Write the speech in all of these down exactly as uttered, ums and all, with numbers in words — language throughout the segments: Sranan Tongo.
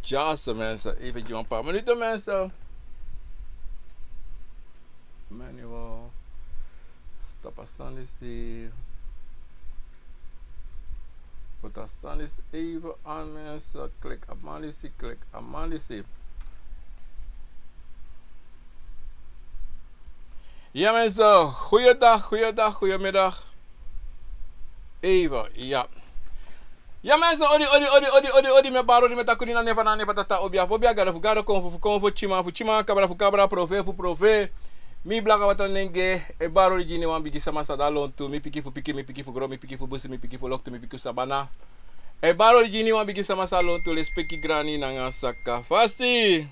Just mensen, even gi wan paar minuten mensen. Manuel. Stop a sani disi. Put a sani disi even aan mensen. Klik a man disi, klik a man disi. Ja mensen, goeiedag, goeiedag, goeiemiddag. Even, ja. Ja mensen, odi, odi, odi, odi, odi, odi, mi e bari odi, mi e taki odi na nen fu na nen fu tata, obia fu obia, gado fu gado, konfo fu konfo, tyiman fu tyiman, kabra fu kabra, profeti fu profeti. Mi blaka watra nenge, e bari odi gi iniwan bigi sama san de na lontu, mi pikin fu pikin, mi pikin fu gron, mi pikin fu busi, mi pikin fu loktu, mi pikin fu sabana. E bari odi gi iniwan bigi sama san de na lontu, lespeki, grani nanga saka fasi.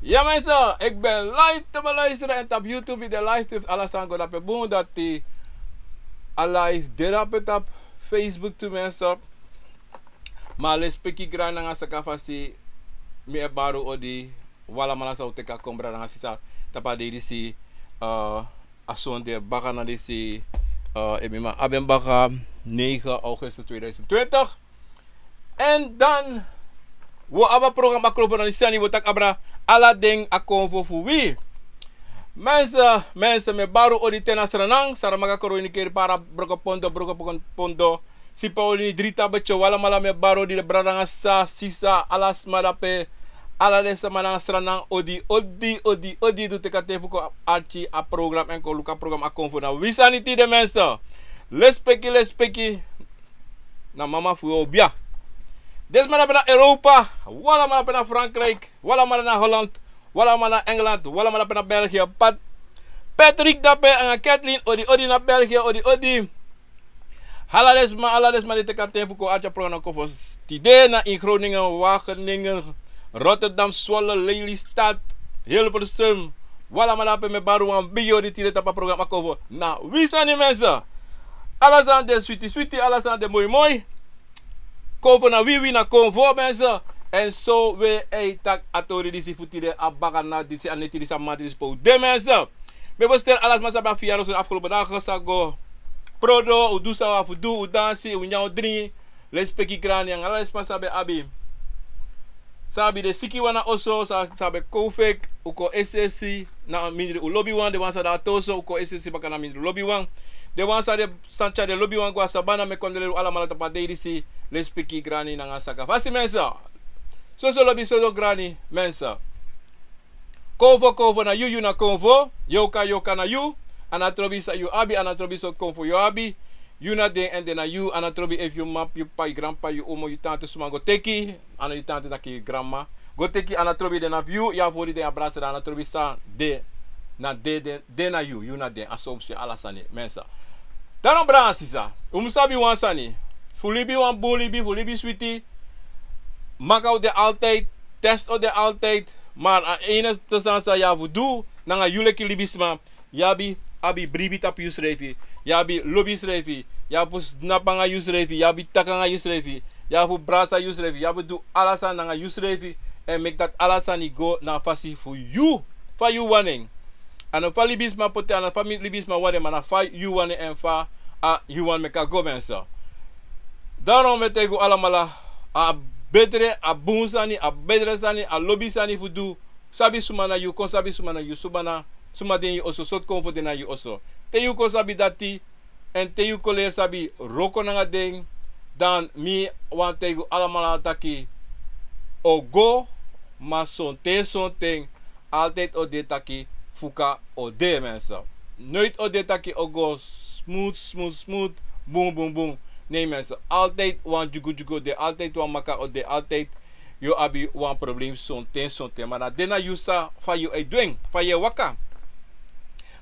Ja mensen, ik ben live te beluisteren en op YouTube is de live te ala sani go dape bun dati. A live de dape op Facebook tu mensen. Ma lespeki, grani nanga saka fasi, mi e bari odi. Wi alamala san un teki a kon, brada nanga sisa, tapu a dei disi, eh, a sonde baka na disi, eh, efu mi man abi en baka, negen augustus tweeduizend twintig. En dan, wi o abi a programa Konfo na disi sani, wi o taki abra ala den a konfo fu wi. Mensen, mensen, mi e bari un odi te na Sranan, Saramacca, Coronie, Cape Coast, Brokopondo, Brokopondo, Sipaliwini, Drietabetje, wi alamala mi e bari odi, den brada nanga sisa, ala sma dape, ala den sama nanga Sranan, odi, odi, odi, odi, di un teki a ten fu kon arki a programa en kon luku a programa Konfo na wi sani tide mensen. Lespeki, lespeki, na mama fu wi obia. Den sma dape na Europa, wi alamala dape na Frankrijk, wi alamala na Holland, wi alamala na Engeland, wi alamala dape na België, Pat, Patrick dape nanga Kathleen, odi, odi na België, odi, odi. Ala den sma, ala den sma di teki a ten fu kon arki a programa Konfo tide na ini Groningen, Wageningen, Rotterdam, Zwolle, Lelystad, Hilversum. Wi alamala dape, mi e bari un wan bigi odi tide tapu a programa Konfo na wi sani mensen. Ala sani de switi switi, ala sani de moi moi. Konfo na wi, wi na Konfo mensen. En so wi e taki a tori disi fu tide, a baka na disi, a neti disi, a mati disi pe un de mensen. Mi e feliciteri ala sma san ben abi verjaardag na afgelopen dagen, san go prodo, un du san un abi fu du, un dansi, un nyan, un dringi. Lespeki, grani nanga ala den sma san ben abi, san abi den sikiwan na oso, san, san ben kon feki, un kon esesi na mindri un lobiwan, den wan san de na Toso, un kon esesi baka na mindri un lobiwan. Den wan san de, san tyari den lobiwan go na sabana, mi e kondolei un alamala tapu a dei disi, lespeki, grani nanga saka fasi mensen. Soso lobi, soso grani mensen. Konfo, konfo na yu, yu na konfo. Yorka, yorka na yu. A no trobi san yu abi, a no trobi sortu konfo yu abi. Yu na den èn den na yu. A no trobi efu yu mama, yu p'pa, yu granp'pa, yu omo, yu tante, suma go teki. A no yu tante, taki yu granma. Go teki, a no trobi, den na fu yu. Yu abi fu hori den, a brasra, a no trobi san de, na den, den, den na yu, yu na den. A so un mus si ala sani mensen. Daarom brada nanga sisa, un mus sabi wan sani. Fu libi wan bun libi, fu libi switi, maka o de altijd, test o de altijd. Maar a enigste sani san yu abi fu du, nanga yu leki libisma, yu abi, abi bribi tapu yusrefi, yu abi lobi yusrefi, yu abi fu snapu nanga yusrefi, yu abi taki nanga yusrefi, yu abi fu brasa yusrefi, yu abi fu du ala sani nanga yusrefi, èn meki dati ala sani go na a fasi fu yu, fa yu wani en. A no fa libisma poti, a no fa mi, libisma wani en, ma na fa yu wani en, fa a yu wani meki a go mensen. Daarom mi e taigi un alamala, a betre, a bun sani, a betre sani, a lobi sani fu du, sabi suma na yu, kon sabi suma na yu, suma na, suma de na yu oso, sortu konfo de na yu oso. Te yu kon sabi dati, èn te yu kon leri sabi wroko nanga den, dan mi wani taigi un alamala taki, o go, ma sonten, sonten, altijd o de taki fuka o de mensen. Nooit o de taki o go smooth, smooth, smooth, bun, bun, bun. Nee mensen, altijd wan dyugu dyugu o de, altijd wan maka o de, altijd yu o abi wan probleem sonten, sonten. Ma na den na yu san, fa yu e du en, fa yu e waka,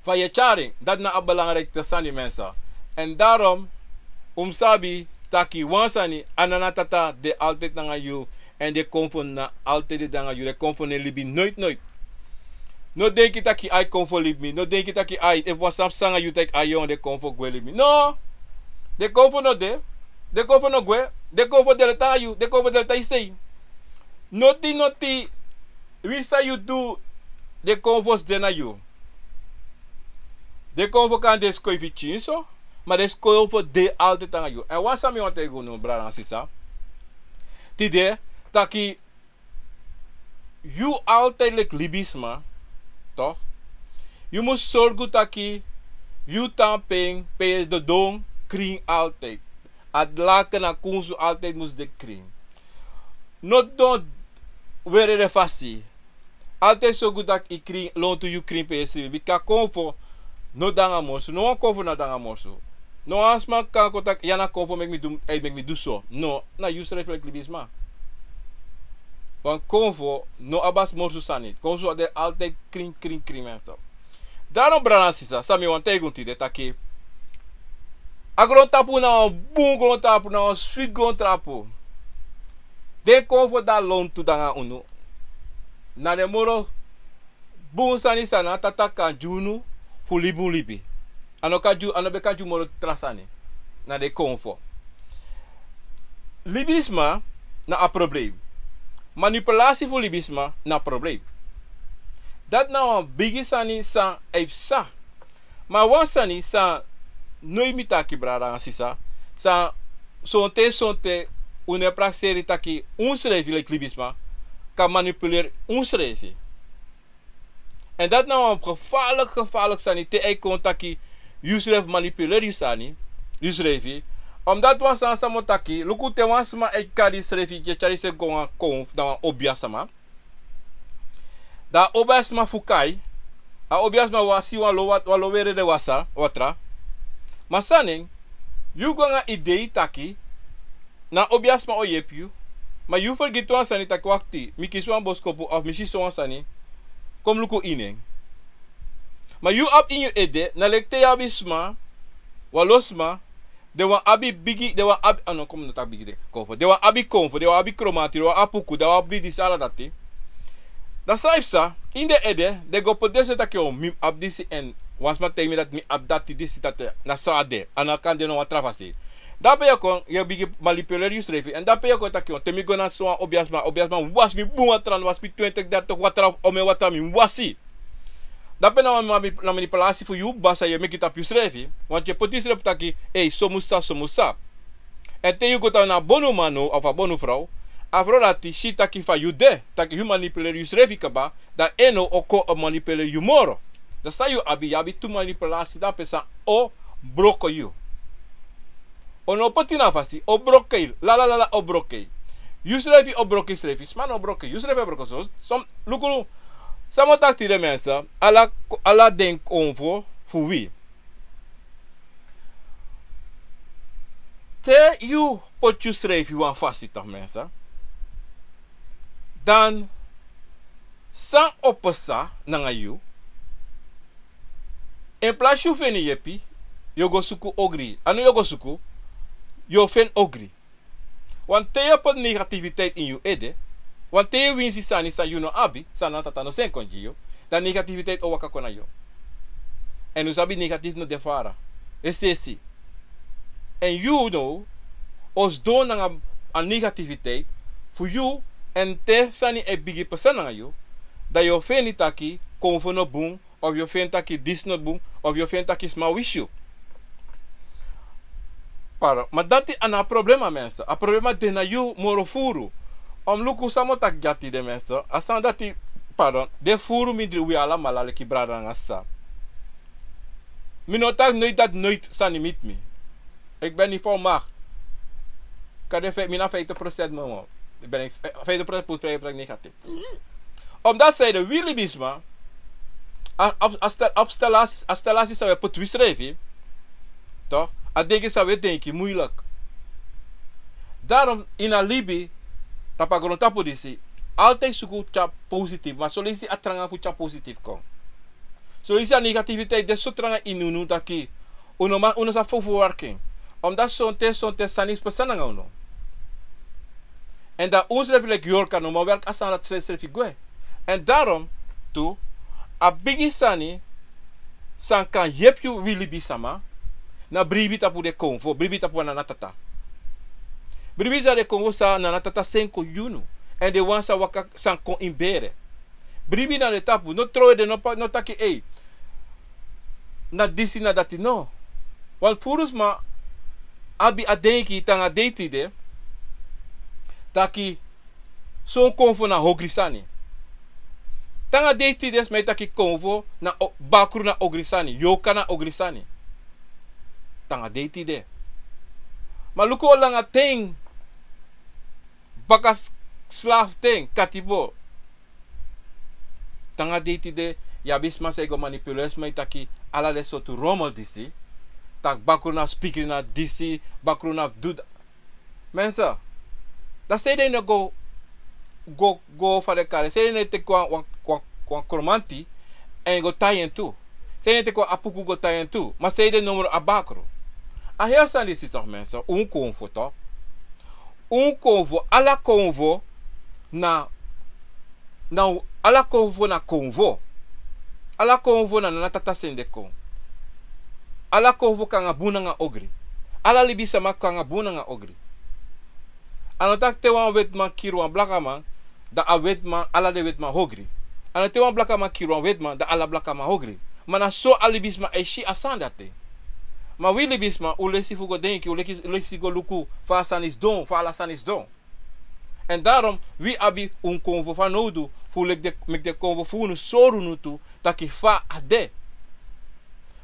fa yu e tyari en, dati na a belangrijk sani mensen. Èn daarom un mus sabi taki wan sani, a Nana Tata de altijd nanga yu, èn den konfo na altijd de nanga yu, den konfo no e libi nooit, nooit. No denki taki ai, konfo libi mi, no denki taki ai, efu wan sani pasa nanga yu taki ai, den konfo gwe libi mi. No, den konfo no de, den konfo no gwe, den konfo de leti nanga yu, den konfo de leti na yu sei. Noti, noti, winsi san yu du, den konfo de na yu. Den konfo kan de skoifi pikin so, Ma den skolfo de altijd nanga yu. Èn wan sani mi wani taigi unu, brada nanga sisa. Tide, taki yu altijd leki libisma, toch? Yu mus sorgu taki yu tan pen, pe yu e dodon, krin altijd. A laken, a kunsu altijd mus de krin. No dodon weri den fasi. Altijd sorgu taki yu krin, lontu yu krin pe yu e srefi. Bika konfo no de nanga morsu. No wan konfo no de nanga morsu. No wan sma kan kon taki ya na konfo meki mi du, eh, meki mi du so. No, na yusrefi leki libisma. Want konfo no abi a morsu sani. Konfo de altijd krin, krin, krin, mensen. Daarom, brada nanga sisa, san mi wani taigi unu tide taki a grontapu na wan bun grontapu, na wan switi grontapu. Den konfo di e lontu nanga unu, na den moro bun sani san a tata kan gi unu fu libi un libi. A no kan gi, a no ben kan gi un moro tra sani. Na den konfo. Libisma na a probleem. Manipulatie fu libisma na a probleem. Dati na wan bigi sani san e psa. Ma wan sani san noiti mi taki, brada nanga sisa, san sonten, sonten un no e prakseri taki unsrefi leki libisma kan manipuleri unsrefi. Èn dati na wan gevaarlijk, gevaarlijk sani te a e kon taki yusrefi manipuleri yu sani, yusrefi. Omdat wan sani san mi o taki, luku te wan sma e kari yusrefi, yu e tyari yusrefi go nanga kon, na wan obiasma. Dan a obiasma fu kai, a obiasma wasi wan lo wat-, wan lo weri den wasa, watra. Ma san nen, yu go nanga idei taki na obiasma o yepi yu. Ma yu fergiti wan sani taki wakti, mi kisi wan boskopu of mi si so wan sani, kon mi luku ini en. Ma yu abi ini yu ede, na leki te yu abi sma, wan lo sma, den wani abi bigi, den wani abi, ah no, kon mi no taki bigi de, konfo. Den wani abi konfo, den wani abi kromati, den wani abi puku, den wani abi disi, ala dati. Dan san e psa, ini den ede, den go poti den srefi taki o, mi abi disi èn wan sma taigi mi dati mi abi dati, disi, dati, na so a de, a no kan de no wan tra fasi. Dape yu e kon, yu e bigin manipuleri yusrefi, èn dape yu e kon taki o, te mi go na so wan obiasma, obiasma wasi mi bun watra, wasi mi twintig, dertig watra, omeni watra mi wasi. Dape na wan mani-, na manipulatie fu yu basi san yu e meki tapu yusrefi. Want yu e poti yusrefi taki, ei, so musa, so musa. Èn te yu go tan na bonuman now of a bonufrow, a frow dati si taki fa yu de, taki yu manipuleri yusrefi kaba, dan en now o kon o manipuleri yu moro. Dan san yu abi, yu abi tu manipulatie dape san o broko yu. O no poti na fasi, o broko yu, lala, lala, o broko yu. Yusrefi o broko yusrefi, sma no broko yu, yusrefi o broko so. Son, luku, san mi o taki tide mensen, ala, ala den konfo fu wi. Te yu poti yusrefi wan fasi toch mensen, dan san o pasa nanga yu? In plaats yu feni yepi, yu o go suku ogri. A no yu o go suku, yu o feni ogri. Want te yu poti negativiteit ini yu ede, want te yu winsi sani san yu no abi, san na tata no seni kon gi yu, dan negativiteit o waka kon na yu. Èn un sabi negatief no de fara. Es'esi. Èn yu now o sidon nanga a negativiteit fu yu, èn te sani e bigin pasa nanga yu, dan yu o feni taki konfo no bun, of yu o feni taki disi no bun, of yu o feni taki sma wisi yu. Pardon, ma dati a no a problema mensen. A problema de na yu moro furu. Omluku san mi o taki gi a tide mensen. A sani dati, pardon, de furu mindri wi alamala leki brada nanga sisa. Mi no taki noiti dati noiti sani miti mi. Ik ben niet volmaakt. Kan de fe-, mi na vijftig procent nomo. Ik ben vijftig procent positief, vijftig negatief. Omdat zij de wi libisma, a, a, a stel-, a stelasi, a stelasi san wi e poti wi srefi, toch? A denki san wi e denki, moeilijk. Daarom ini a libi, tapu a grontapu disi, altijd suku tyari positief, ma son leisi a tranga fu tyari positief kon. Son leisi a negativiteit de so tranga ini unu taki un no man, un no sabi fu, fu werki en. Omdat sonten, sonten sani pasa nanga unu. Èn dan unsrefi leki yorka no man werki a sani dati srefisrefi gwe. Èn daarom tu, a bigi sani san kan yepi wi libisma, na bribi tapu den konfo, bribi tapu wan nana tata. Bribi san den konfo san nana tata seni kon gi unu. Èn den wan san waka san kon ini bere. Bribi na den tapu, no trowe den, no pa-, no taki ei, na disi, na dati, no. Wan furu sma abi a denki te nanga dei tide taki son konfo na ogri sani. Te nanga dei tide sma e taki konfo na o- bakru na ogri sani, yoka na ogri sani. Te nanga dei tide. Ma luku o langa ten baka s- slafu ten katibo. Te nanga dei tide yu abi sma san e go manipuleri sma e taki ala den sortu romel disi. Tak' bakru na spikri na disi, bakru na fu du dati. Mense, dan sanede yu no go go go fa den kari en, sanede yu no e teki wan wan wan wan kromanti èn yu go tai en tu? Sanede yu no e teki wan apuku go tai en tu? Ma sanede yu no moro a bakru? A heri sani disi tok' mense, un konfo tok'. Un konfo ala konfo na na ala konfo na konfo. Ala konfo na nana tata sende kon. Ala konfo kon nanga bun nanga ogri. Ala libisama kon nanga bun nanga ogri. A no taki te wan wetiman kiri wan blakaman, dan a wetiman ala den wetiman ogri. A no te wan blakaman kiri wan wetiman dan ala blakaman ogri. Ma na so a libisma e si a sani dati. Ma wi libisma un lesi fu go denki, un lesi go luku fa a sani sidon, fa ala sani sidon. Èn darom wi abi un konfo fanowdu fu leki den meki den konfo fu unu sori unu tu taki fa a de.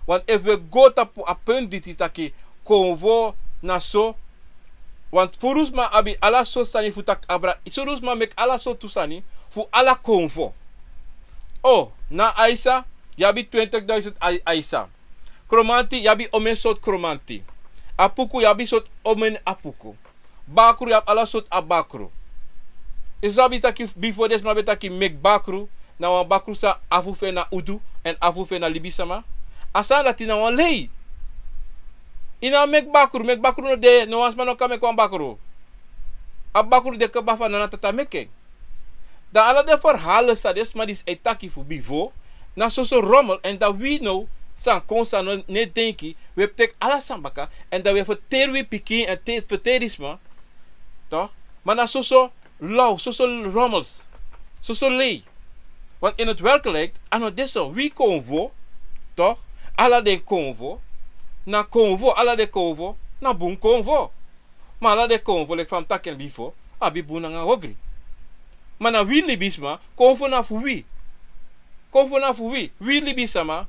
Want efu wi e go tapu a punt disi taki konfo na so. Want furu sma abi ala sortu sani fu taki abra, furu sma meki ala sortu sani fu ala konfo. O, na aisa yu abi twintig duisend aisa. Kromanti yu abi omen sortu kromanti. Apuku yu abi sortu omen apuku. Bakru yu abi ala sortu abakru. Yu sabi taki bifo den sma ben taki meki bakru na wan bakru san afu fu en na udu èn afu fu en na libisama. A sani dati na wan lei. Yu no abi meki bakru, meki bakru no de, no wan sma no kan meki wan bakru. A bakru de kaba fa nana tata meki en. Dan ala den ferhalen san den sma disi e taki fu bifo na soso romel èn dan wi now san kon san no e denki, wi e teki ala sani baka èn dan wi e ferteri wi pikin èn ferteri sma. Ma na soso law, soso romels, soso lei. Want in het werkelijk a no de so, wi konfo, ala den konfo na konfo, ala den konfo na bun konfo. Ma ala den konfo leki fa mi taki en bifo, abi bun nanga ogri. Ma na wi libisma, konfo na fu wi. Konfo na fu wi. Wi libisama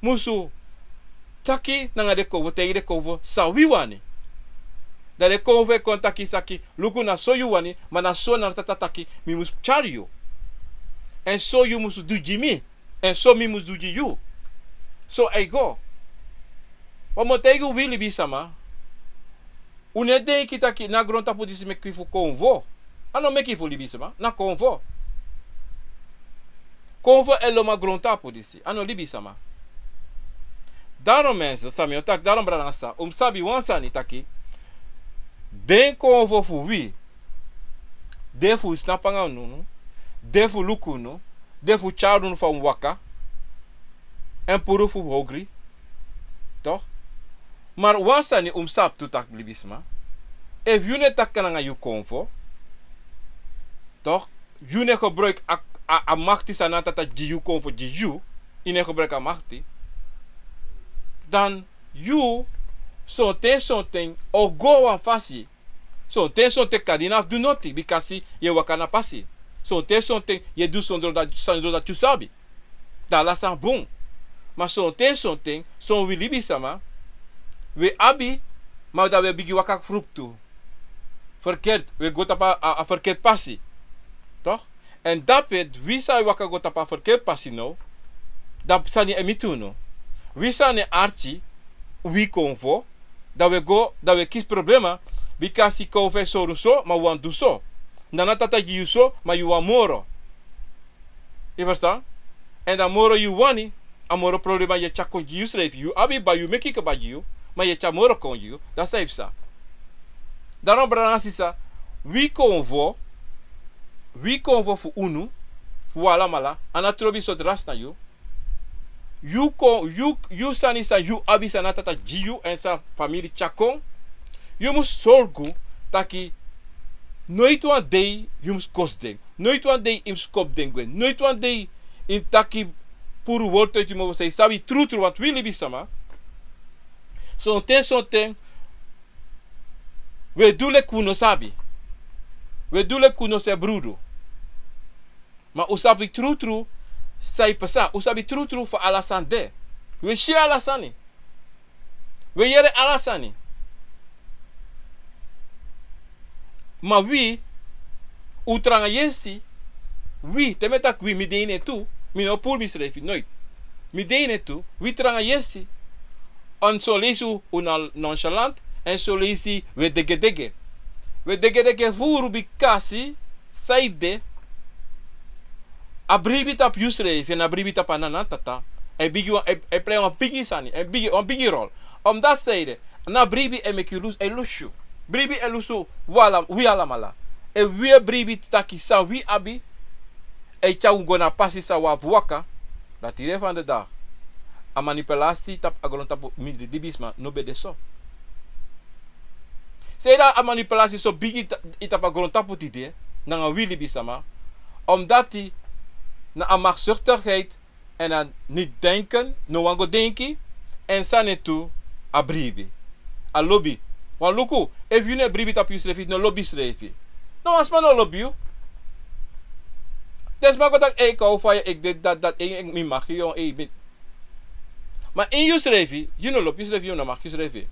musu taki nanga den konfo, taigi den konfo san wi wani. Dan den konfo e kon taki saki, luku na so yu wani, ma na so nana tata taki mi mus tyari yu. Èn so yu mus du gi mi. Èn so mi mus du gi yu. So a e go. Wan mi o taigi un, wi libisama, un no e denki taki na grontapu disi meki fu konfo. A no meki fu libisama, na konfo. Konfo e lon a grontapu disi, a no libisama. Daron mense, san mi o taki, daron brada nanga sisa, un mus sabi wan sani taki den konfo fu wi, de fu wi snapu nanga unu, de fu luku unu, de fu tyari unu fa un waka, èn puru fu ogri. Ma wan sani un mus sabi tu taki, libisma, efu yu no e taki nanga yu konfo, yu no e gebruiki a makti san nana tata gi yu, konfo gi yu, yu no e gebruiki a makti, dan yu sonten sonten o go wan fasi. Sonten sonten kadi na fu du noti, bikasi yu e waka na pasi. Sonten sonten yu e du sondro dati yu sabi. Dan ala sani bun. Ma sonten sonten son wi libisama, wi e abi, ma dan wi e bigin waka fruktu ferkert, wi e go tapu a ferkert pasi. Èn dape wi san e waka go tapu a ferkert pasi now, dan sani e miti unu. Wi san e arki wi konfo, dan wi e go, dan wi e kisi problema. Bikasi konfo e sori un so ma un wani du so. Nana tata gi yu so ma yu wani moro. Yu ferstan? Èn dan moro yu wani, a moro problema yu e tyari kon gi yusrefi. Yu abi, bai, yu meki kaba gi yu, ma yu e tyari moro kon gi yu. Dan san e psa? Daron brada nanga sisa, wi konfo, wi konfo fu unu, fu wi alamala, a no trobi sortu rasi na yu. Yu kon yu yu sani san yu abi, san nana tata gi yu èn san famiri tyari kon, yu mus sorgu taki noiti wan dei yu mus kosi den. Noiti wan dei yu mus kopu den gwe. Noiti wan dei yu mus taki puru wortu eti yu mofo san yu sabi trutru, want wi libisama Sonten, sonten, wi e du leki un no sabi. Wi e du leki un no si brudu. Ma un sabi trutru san e pasa, un sabi trutru fa ala sani de. Wi e si ala sani. Wi e yere ala sani. Ma wi, un tranga yesi, wi, te mi e taki wi, mi de ini en tu, mi no puru misrefi, noiti. Mi de ini en tu, wi tranga yesi, èn son leisi un nonchalant, èn son leisi wi e degedege. Wi e degedege furu bikasi, san ede, a bribi tapu yusrefi, èn a bribi tapu a nana tata, e bigi wan, e, e plei wan bigi sani, e bigi, wan bigi rol. Omdat san ede, na bribi e meki yu lusu, e lusu yu. Bribi e lusu wi ala, wi alamala. Efu wi e bribi taki san wi abi, e tyari un go na pasi san un abi fu waka, dati de fan de dag. A manipulasi tapu a grontapu mindri libisma no ben de so. San ede a manipulasi so bigi ta-, e tapu a grontapu tide, nanga wi libisma, omdat na a machtszuchtigheid, èn a niet denken, no wani go denki, èn sani tu, a bribi. A lobi. Wan luku, efu yu no e bribi tapu yusrefi, no lobi yusrefi. No wan sma no lobi yu. Den sma go taki, ei, kon fa yu e dati, dati, dati, ei, mi maki yu, ei, mi. Ma ini yusrefi, yu no lobi yusrefi, yu no maki yusrefi.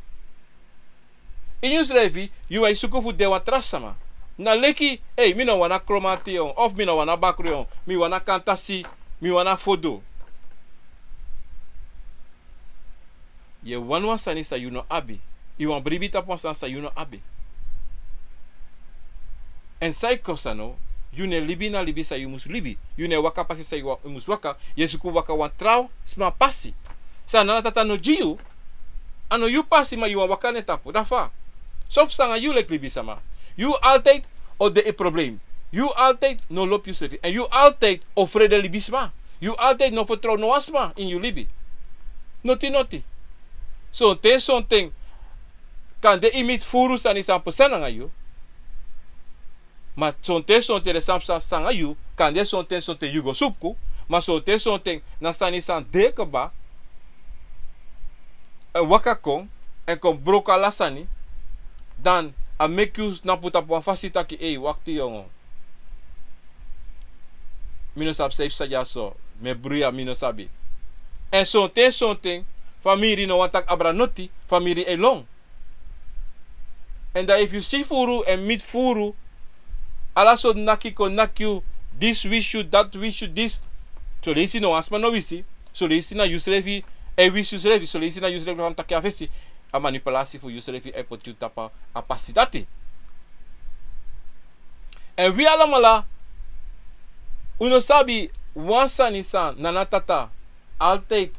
Ini yusrefi, yu e suku fu de wan tra sama. Na leki, ei, mi no wani a kromanti yu, of mi no wani a bakru yu, mi wani a kantasi, mi wani a fodo. Yu e wani wan sani san yu no abi. Yu wani bribi tapu wan sani san yu no abi. Èn san e kon so now, yu no e libi na libi san yu mus libi. Yu no e waka pasi san yu wa-, yu mus waka. Yu e suku waka wan tra sma pasi. San nana tata no gi yu, a no yu pasi ma yu wani waka na en tapu. Dati fa. Sopu sani nanga yu leki libisma. Yu altijd o de ini problem. Yu altijd no lobi yusrefi. Èn yu altijd o frede libisma. Yu altijd no fertrow no wan sma ini yu libi. Noti, noti. Sonten, sonten. Kande yu miti furu sani san pasa nanga yu. Ma sonten, sonten den sani san pasa nanga yu, kande sonten, sonten yu go suku, ma sonten, sonten na sani san de kaba, e waka kon, èn kon broko ala sani, dan a meki yu tnapu tapu wan fasi taki, ei, wakti yongo. Mi no sabi san e psa dyaso, mi e bruya, mi no sabi. Èn sonten, sonten, famiri no wani taki abra noti, famiri e lon. Èn dan efu yu si furu èn miti furu, ala sortu naki kon naki yu, disi wisi yu, dati wisi yu, disi. Son leisi no wan sma no wisi, son leisi na yusrefi e wisi yusrefi, son leisi na yusrefi wan taki a fesi, a manipulasi fu yusrefi e poti yu tapu a pasi dati. Èn wi alamala, un no sabi wan sani san nana tata altijd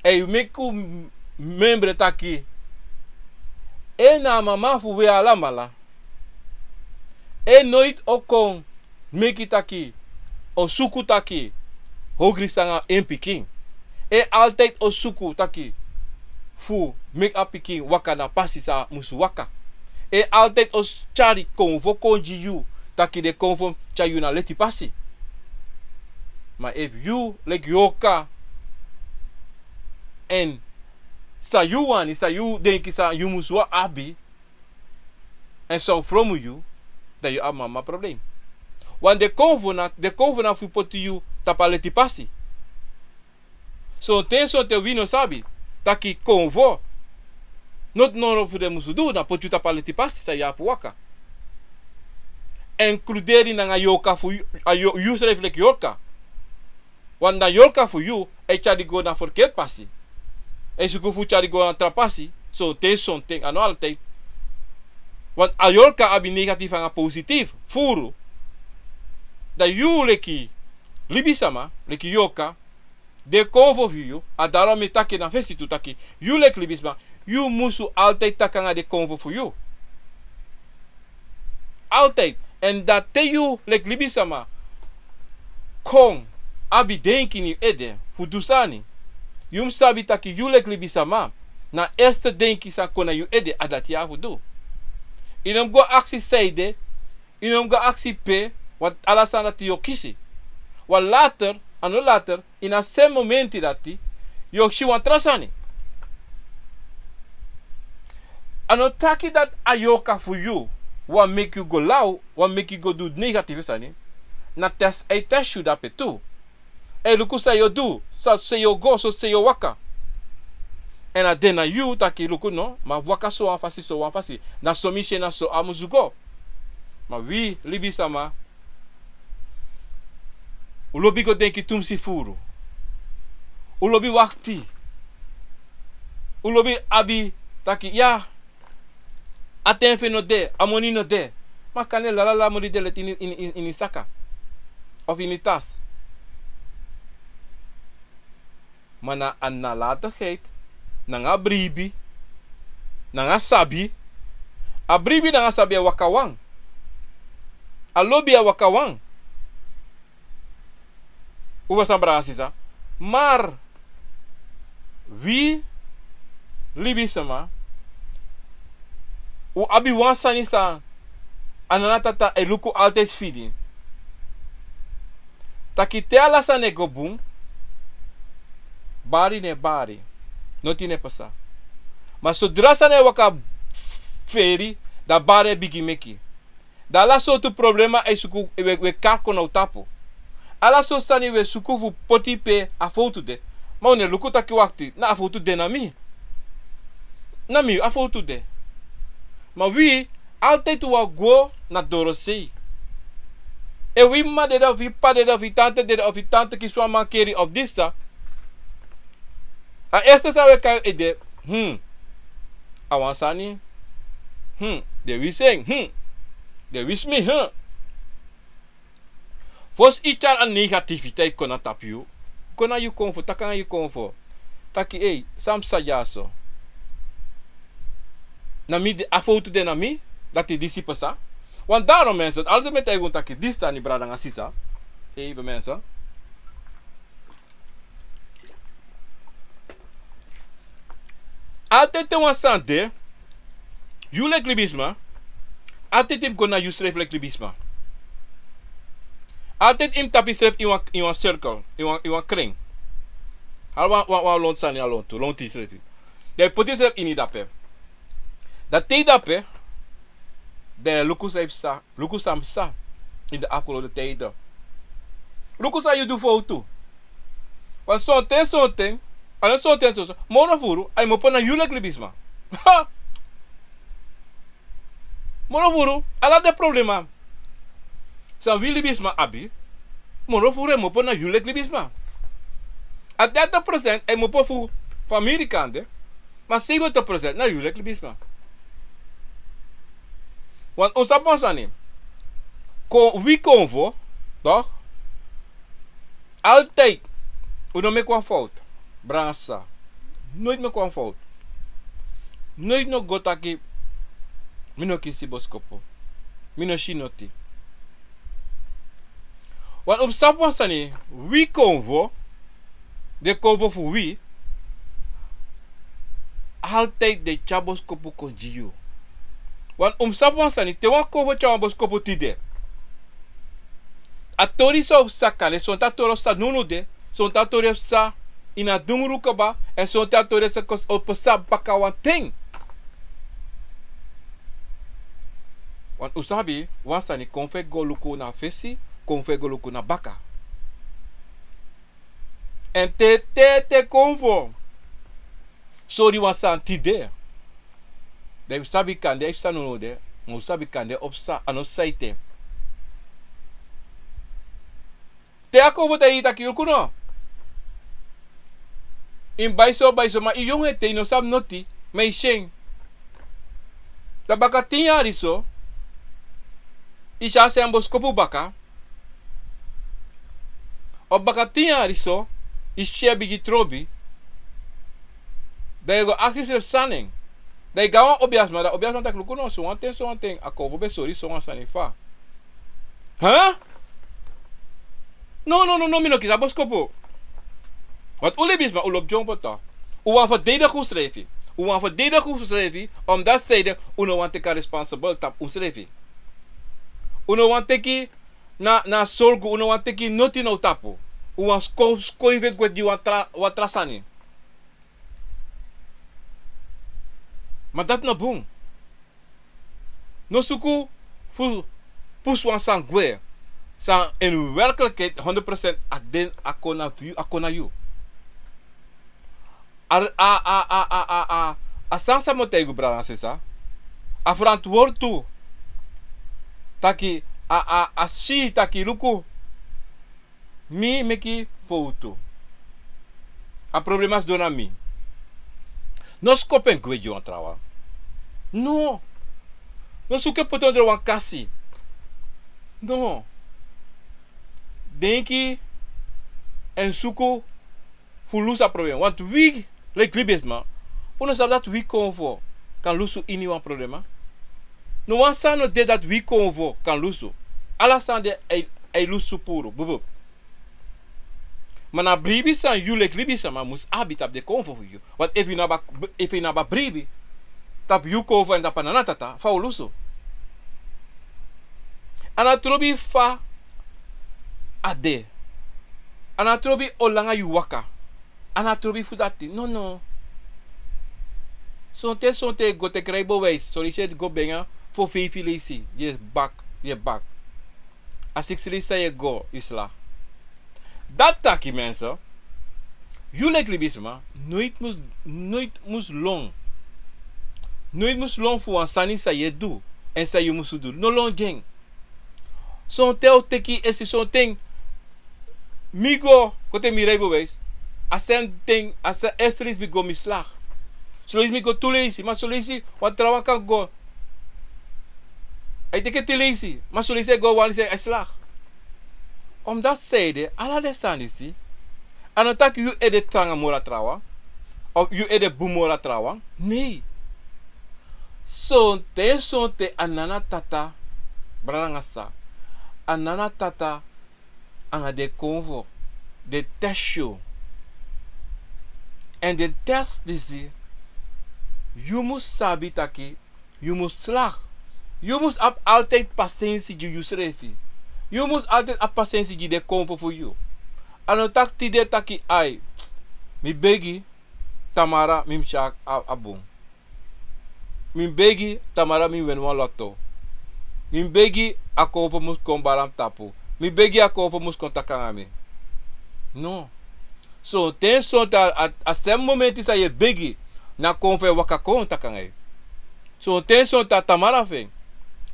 e meki un memre taki, en na a mama fu wi alamala, en noiti o kon meki taki, o suku taki, hogri sanga en pikin. En altijd o suku taki, fu meki a pikin waka na pasi san a musu waka. En altijd o s-, tyari konfo kon gi yu, taki den konfo tyari yu na leti pasi. Ma efu yu leki yorka, èn san yu wani, san yu denki san yu musu abi, èn san o fromu yu, dan yu abi mama problem. Want den konfo na, den konfo na fu poti yu tapu a leti pasi. Sonten, sonten wi no sabi taki konfo noti noro fu den musu du na poti yu tapu a leti pasi san yu abi fu waka. Inkluderi nanga yorka fu yu, a yu, yusrefi leki yorka. Want na yorka fu yu e tyari go na ferkeerd pasi. E suku fu tyari go na tra pasi, sonten, sonten, a no altijd. Want a yorka abi negatief nanga positief, furu. Dan yu leki libisma, leki yorka, den konfo fu yu, a daro mi taki na fesi tu taki, yu leki libisma, yu musu altijd taki nanga den konfo fu yu. Altijd. Èn dati te yu leki libisma kon abi denki ini yu ede fu du sani, yu mus sabi taki yu leki libisma, na eerste denki san kon na yu ede, a dati yu abi fu du. Yu no mus go aksi san ede, yu no mus go aksi pe, want ala sani dati yu o kisi. Want later, a no later, ini a sem momenti dati, yu o si wan tra sani. A no taki dati a yorka fu yu wani meki yu go law, wani meki yu go du negatifu sani. Na test, a e test yu dape tu. A e luku san yu o du, san, san yu o go, san, san yu o waka. Èn a de na yu taki luku no, ma waka so wan fasi, so wan fasi. Na so mi si en, na so a musu go. Ma wi libisama, un lobi go denki tumsi furu. Un lobi wakti. Un lobi abi taki, ya, a ten fu en no de, a moni no de. Ma kande lalala moni de leti ini, ini, ini, ini saka. Of ini tas. Ma na a nalatigheid, nanga a bribi, nanga sabi. A bribi nanga sabi e waka wan. A lobi e waka wan. Un ferstan, brada, sisa? Maar wi libisma, un abi wan sani san a Nana Tata e luku altijd fini. Taki te ala sani e go bun, bari no e bari, noti no e pasa. Ma sodra sani e waka feri, dan bari e bigin meki. Dan ala sortu problema e suku, we, we kari kon na un tapu. Ala sortu sani we suku fu poti pe a fowtu de. Ma un no e luku taki wakti, na a fowtu de na mi. Na mi a fowtu de. Ma wi, altijd un wani go na dorosei. Efu wi mama dede, efu wi p'pa dede, efu wi tante dede, efu wi tante kisi wan mankeri, efu disi san. A eerste san we kai ede, hmm. A wan sani, hmm. Den wisi en, hmm. Den wisi mi, hmm. Fosi yu tyari a negativiteit kon na tapu yu, kon na yu konfo, taki nanga yu konfo. Taki, ei, san psa dyaso? Na mi de, a fowtu de na mi, dati disi pasa. Want daarom mensen, altijd mi e taigi un taki disi sani, brada nanga sisa. Even mensen. Altijd te wan sani de, yu leki libisma, altijd yu mus go na yusrefi leki libisma. Altijd yu mus tapu yusrefi ini wan, ini wan cirkel, ini wan, ini wan kring. Ala wan, wan, wan lontu sani, a lontu, lontu yusrefi. Dan yu poti yusrefi ini dape. Dan te yu dape, dan yu e luku san yu psa, luku san psa ini de afgelopen tijden. Luku san yu du fowtu. Want sonten, sonten, ala sonten, sonten, moro furu a e kmopo na yu leki libisma. Ha! Moro furu, ala den problema san wi libisma abi, moro furu e kmopo na yu leki libisma. A dertig procent e kmopo fu famiri kande, ma zeventig procent na yu leki libisma. Want un sabi wan sani, kon, wi konfo, toch? Altijd, un no meki wan fowtu, brada nanga sisa. Noiti meki wan fowtu. Noiti no go taki, mi no kisi boskopu. Mi no si noti. Want un mus sabi wan sani, wi konfo, den konfo fu wi, altijd den e tyari boskopu kon gi yu. Want un mus sabi wan sani, te wan konfo tyari wan boskopu tide, a tori san o psa kande, sonten a tori o psa nownow de, sonten a tori o psa ini a dungru kaba, èn sonten a tori o psa, o psa baka wan ten. Want un sabi wan sani, konfo e go luku na fesi, konfo e go luku na baka. Èn te, te, te konfo sori wan sani tide, dan yu sabi kande a e psa nownow de, ma un sabi kande o psa, a no psa ete. Te a konfo taigi yu taki luku no, yu mus bai so, bai so, ma yu yongu ete, yu no sabi noti, ma yu si en. Dan baka tin yari so, yu si a sani boskopu baka. Of baka tin yari so, yu si en bigin trobi. Dan yu go aksi yusrefi san na en. Dan yu go na wan obiasma, dan obiasma taki luku no, sowan ten, sowan ten, a konfo ben sori sowan sani fa. Huh? No, no, no, no, mi no kisi a boskopu. Want un libisma, un lobi dyombo toch. Un wani ferdedigi unsrefi. Un wani ferdedigi unsrefi, omdat zij de, un no wani teki a responsible tapu unsrefi. Un no wani teki na, na sorgu, un no wani teki noti na un tapu. Un wani sko-, skoifi gwe gi wan tra, wan tra sani. Ma dati no bun. No suku fu pusu wan sani gwe. San en werkelijkheid honderd procent a de, a kon na yu, a kon na yu. A, a, a, a, a, a, a sani san mi o taigi yu, brada nanga sisa. A ferantwortu taki, a, a, a si taki luku. Mi meki fowtu. A problema sidon na mi. No skopu en gwe gi wan trawan. No. No suku en poti en ondro wan kasi. No. Denki en suku fu lusu a problema. Want wi leki libisma, un no sabi dati wi konfo kan lusu ini wan problema. No wan sani no de dati wi konfo kan lusu. Ala sani de a e, a e lusu puru. Bubu. Ma na bribi san yu leki libisma mus abi tapu den konfo fu yu. Want efu yu no abi a, efu yu no abi a bribi tapu yu konfo èn tapu a nana tata, fa un lusu. A no trobi fa a de. A no trobi o langa yu waka. A no trobi fu dati. No, no. Sonten, sonten yu e go teki rijbewijs. Son leisi yu e go begi en fu feifi leisi. Yu e bak, yu e bak. A siksi leisi san yu e go, yu sla. Dati taki, mensen, yu leki libisma, noiti mus, noiti mus lon. Noiti mus lon fu wan sani san yu e du, èn san yu musu du. No lon gi en. Sonten o teki esi, sonten mi go, kon teki mi rijbewijs. A sèn ten, a sèn, eerste leisi mi go, mi slag. Son leisi mi go tu leisi, ma son leisi wan trawan kan go. A e teki tin leisi, ma son leisi a e go wan leisi, a e slag. Omdati san ede, ala den sani disi, a no taki yu ede tranga moro na trawan, of yu ede bun moro na trawan. Nei. Sonten, sonten a nana tata, brada nanga sisa, a nana tata anga den konfo, den tesi yu. Èn den tesi disi, yu mus sabi taki yu mus slag. Yu mus abi altijd pasensi gi yusrefi. Yu mus altijd abi pasensi gi den konfo fu yu. A no taki tide taki ai, mi begi, tamara mi mus tyari a, a bun. Mi begi, tamara mi wini wan loto. Mi begi, a konfo mus kon bari na mi tapu. Mi begi, a konfo mus kon taki nanga mi. No. Sonten, sonten a, a, a sèm momenti san yu e begi, na konfo e waka kon taki nanga yu. Sonten, sonten a tamara fu en.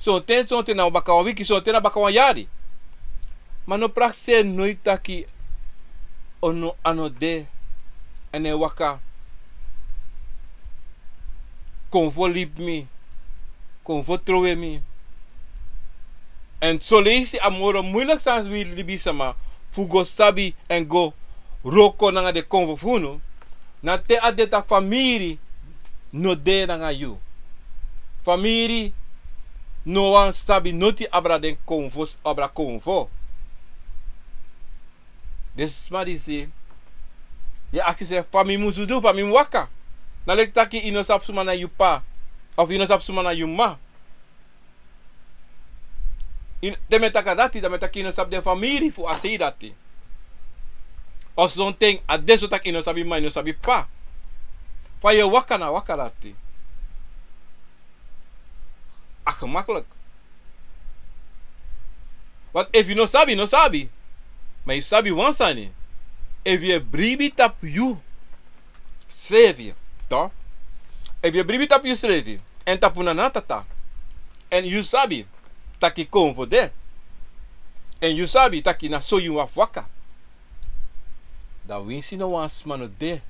Sonten, sonten na baka wan wiki, sonten na baka wan yari. Ma no prakseri noiti taki a no, a no de. Èn a e waka. Konfo libi mi. Konfo trowe mi. Èn son leisi a moro muiliki sani fu wi libisma fu go sabi èn go wroko nanga den konfo fu unu. Na te a de taki famiri no de nanga yu. Famiri no wani sabi noti abra den konfo, abra konfo. Den sma disi, yu e aksi yusrefi fa mi musu du, fa mi mu waka. Na leki taki yu no sabi suma na yu p'pa, of yu no sabi suma na yu m'ma. Yu, te mi e taki dati, dan mi e taki yu no sabi den famiri fu a sei dati. Of sonten a de so taki yu no sabi m'ma, yu no sabi p'pa. Fa yu e waka na waka dati. A gemakkelijk. Want efu yu no sabi, no sabi. Ma yu sabi wan sani. Efu yu e bribi tapu yusrefi, toch? Efu yu e bribi tapu yusrefi èn tapu nana tata, èn yu sabi taki konfo de, èn yu sabi taki na so yu mu waka, dan winsi no wan sma no de,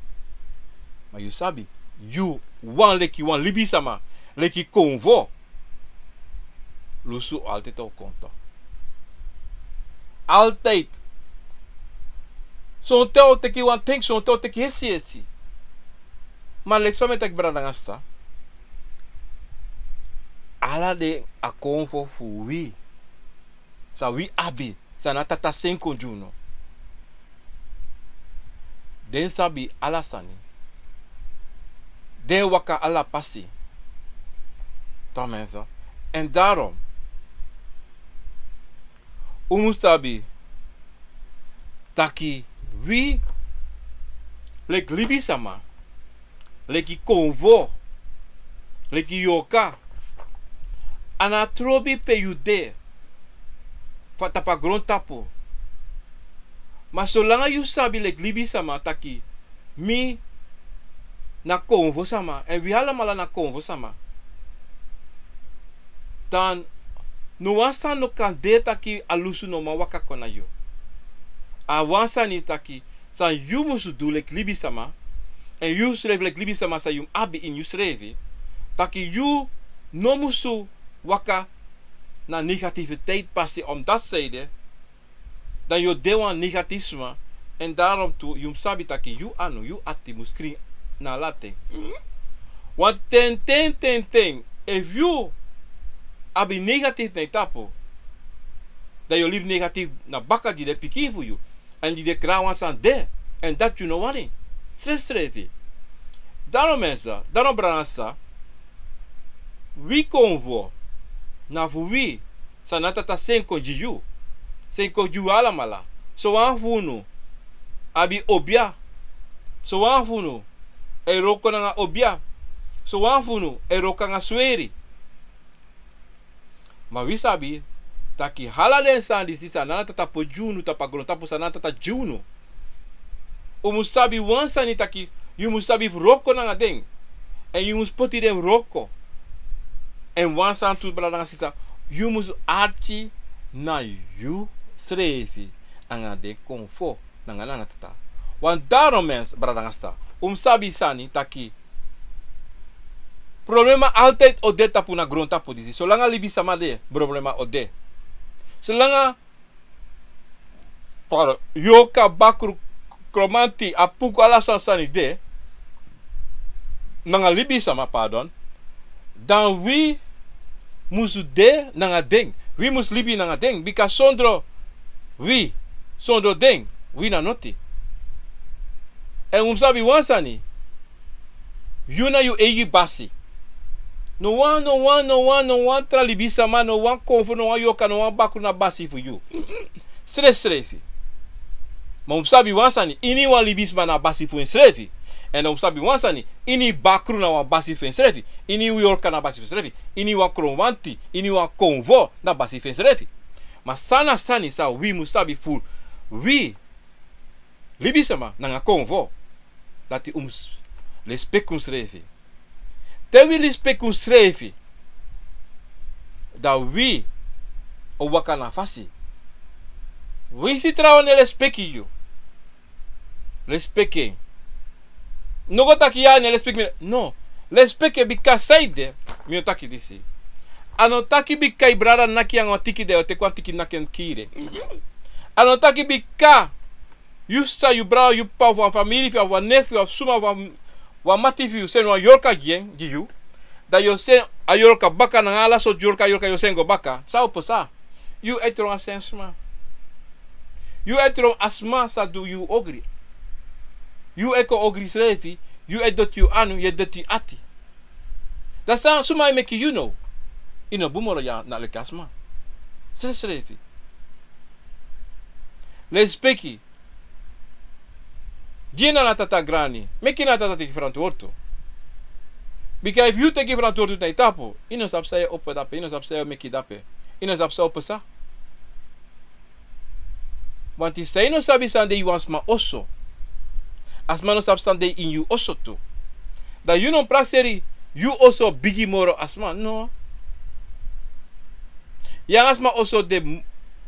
ma yu sabi, yu wan leki wan libisma, leki konfo, lusu altijd o kon toch. Altijd. Sonten o teki wan ten, sonten o teki yesi yesi. Ma leki fa mi e taki, brada nanga sisa, ala den a konfo fu wi, san wi abi, san na tata seni kon gi unu. Den sabi ala sani. Den waka ala pasi. Toch mensen. En daarom, un mu sabi taki wi, leki libisma, leki konfo, leki yorka, A na a trobi pe yu de, fa tapu a grontapu. Ma solanga yu sabi leki libisama taki mi na konfo sama, èn wi alamala na konfo sama, dan no wan sani no kan de taki a lusu no man waka kon na yu. A wan sani taki san yu musu du leki libisama, èn yu srefi leki libisama san yu mus abi ini yu srefi, taki yu no musu waka na negativiteit pasi, omdat zij de dan yu o de wan negatifu sma. Èn daarom tu yu mus sabi taki yu anu, yu ati mus krin na ala ten. Want ten ten ten ten, efu yu abi negatifu na yu tapu, dan yu o libi negatifu na baka gi den pikin fu yu. Èn di den kran wan sani de, èn dati yu no wani. Srefsrefi. Dano mensa, dano branasa, wi konfo na fu wi. San na tata sen kon gi yu, sen kon gi wi alamala. Sowan fu unu abi obia. Sowan fu unu e wroko nanga obia. Sowan fu unu e wroko nanga sweri. Ma wi sabi taki ala den sani disi san na tata poti gi unu tapu a grontapu, san na tata gi unu. Un mus sabi wan sani taki yu mus sabi fu wroko nanga den. Èn yu mus poti den wroko. Èn wan sani tu brada nanga sisa, yu mus arki na yu srefi nanga den konfo nanga na tata. Want daarom mensa, brada nanga sisa, un mus sabi sani taki problema altijd o de tapu na grontapu disi. Solanga libisama de, problema o de. Solanga pardon, yorka, bakru, kromanti, apuku, ala sani sani de nanga libisama, pardon, dan wi musu de nanga den. Wi mus libi nanga den, bika sondro wi, sondro den, wi na noti. Èn un mus sabi wan sani. Yu na yu eigi basi. No wan, no wan, no wan, no wan tra libisama, no wan konfo, no wan yorka, no wan bakru na basi fu yu. Srefsrefi. Ma un mus sabi wan sani, iniwan libisma na basi fu ensrefi. Èn un mus sabi wan sani, ini bakru na wan basi fu ensrefi. Ini yorka na basi fu ensrefi. Iniwan kromanti, iniwan konfo na basi fu ensrefi. Ma san na sani san wi mus sabi fu wi libisama nanga konfo, dati un mus lespeki unsrefi. Te wi lespeki unsrefi, dan wi o waka na fasi. Winsi trawan no e lespeki yu, lespeki en. No go taki ya, a no e lespeki mi. No. Lespeki en, bika saide mi o taki disi. A no taki bika yu brada naki yu nanga wan tiki, dan yu o teki wan tiki naki en kiri en. A no taki bika yu sisa, yu brada, yu p'pa, of wan famiri fu yu, of wan nefi fu yu, of suma, of wan, wan mati fu yu seni wan yorka gi en, gi yu, dan yu o seni a yorka baka nanga ala sortu yorka, yorka yu o seni go baka. San o pasa? Yu e tron a sen sma. Yu e tron a sma sa du yu ogri. Yu e kon ogri srefi. Yu e doti yu anu, yu e doti yu ati. Dan san suma e meki yu now? Yu no bun moro ya na leki a sma. Srefsrefi. Lespeki. Gi en na tata, grani. Meki na tata teki ferantwortu. Bika efu yu teki ferantwortu na yu tapu, yu no sabi san yu e opo dape, yu no sabi san yu e meki dape, yu no sabi san o pasa. Wanti san yu no sabi san de ini wan sma oso, a sma no sabi san de ini yu oso tu. Dan yu no prakseri yu oso bigi moro a sma, no. Yu nanga a sma oso de,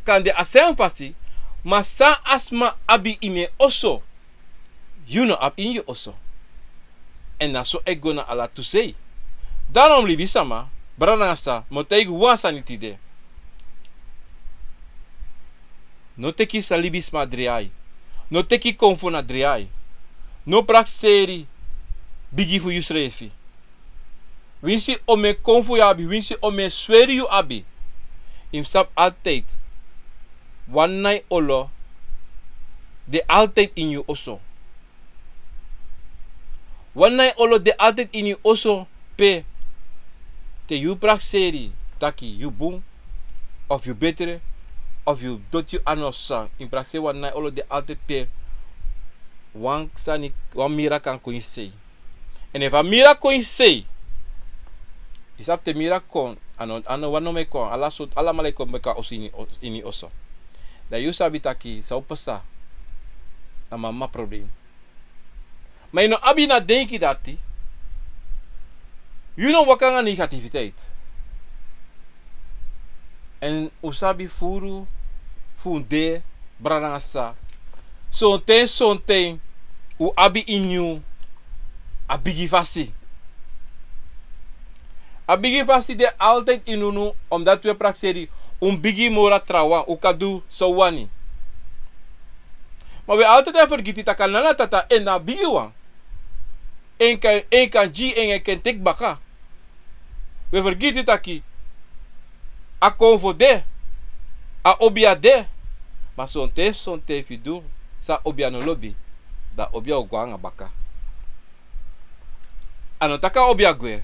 kan de a srefi fasi, ma san a sma abi ini en oso, yu no abi ini yu oso. Èn na so e go na ala tu sei. Daarom libisama, brada nanga sisa, mi o taigi wan sani tide. No teki san libisma drai. No teki konfo na drai. No prakseri bigi fu yusrefi. Winsi omeni konfo yu abi, winsi omeni sweri yu abi, yu mus sabi altijd, wan nai olo de altijd ini yu oso. Wan nai olo de altijd ini yu oso pe, te yu prakseri taki yu bun, of yu betre, of yu doti yu anu of san, yu prakseri, wan nai olo de altijd pe wan sani, wan mira kan kon ini sei. Èn efu a mira kon ini sei, yu sabi te mira kon, A no, a no wan no meki wan. Ala so, alamala e kon meki wan oso ini, ini oso. Dan yu sabi taki san o pasa. A mama problem. Ma yu no abi na denki dati. Yu no waka nanga negativiteit. Èn un sabi furu fu un de, brada nanga sisa. Sonten, sonten un abi ini un a bigi fasi. A bigi fasi de altijd ini unu, omdat un e prakseri un bigi moro a trawan, un kan du san un wani. Ma un e altijd e fergiti taki a nana tata en na a bigi wan. En kan, en kan gi, en, en kan teki baka. Un e fergiti taki a konfo de, a obia de. Ma sonten, sonten fu yu du san a obia no lobi, dan a obia o go nanga baka. A no taki a obia gwe.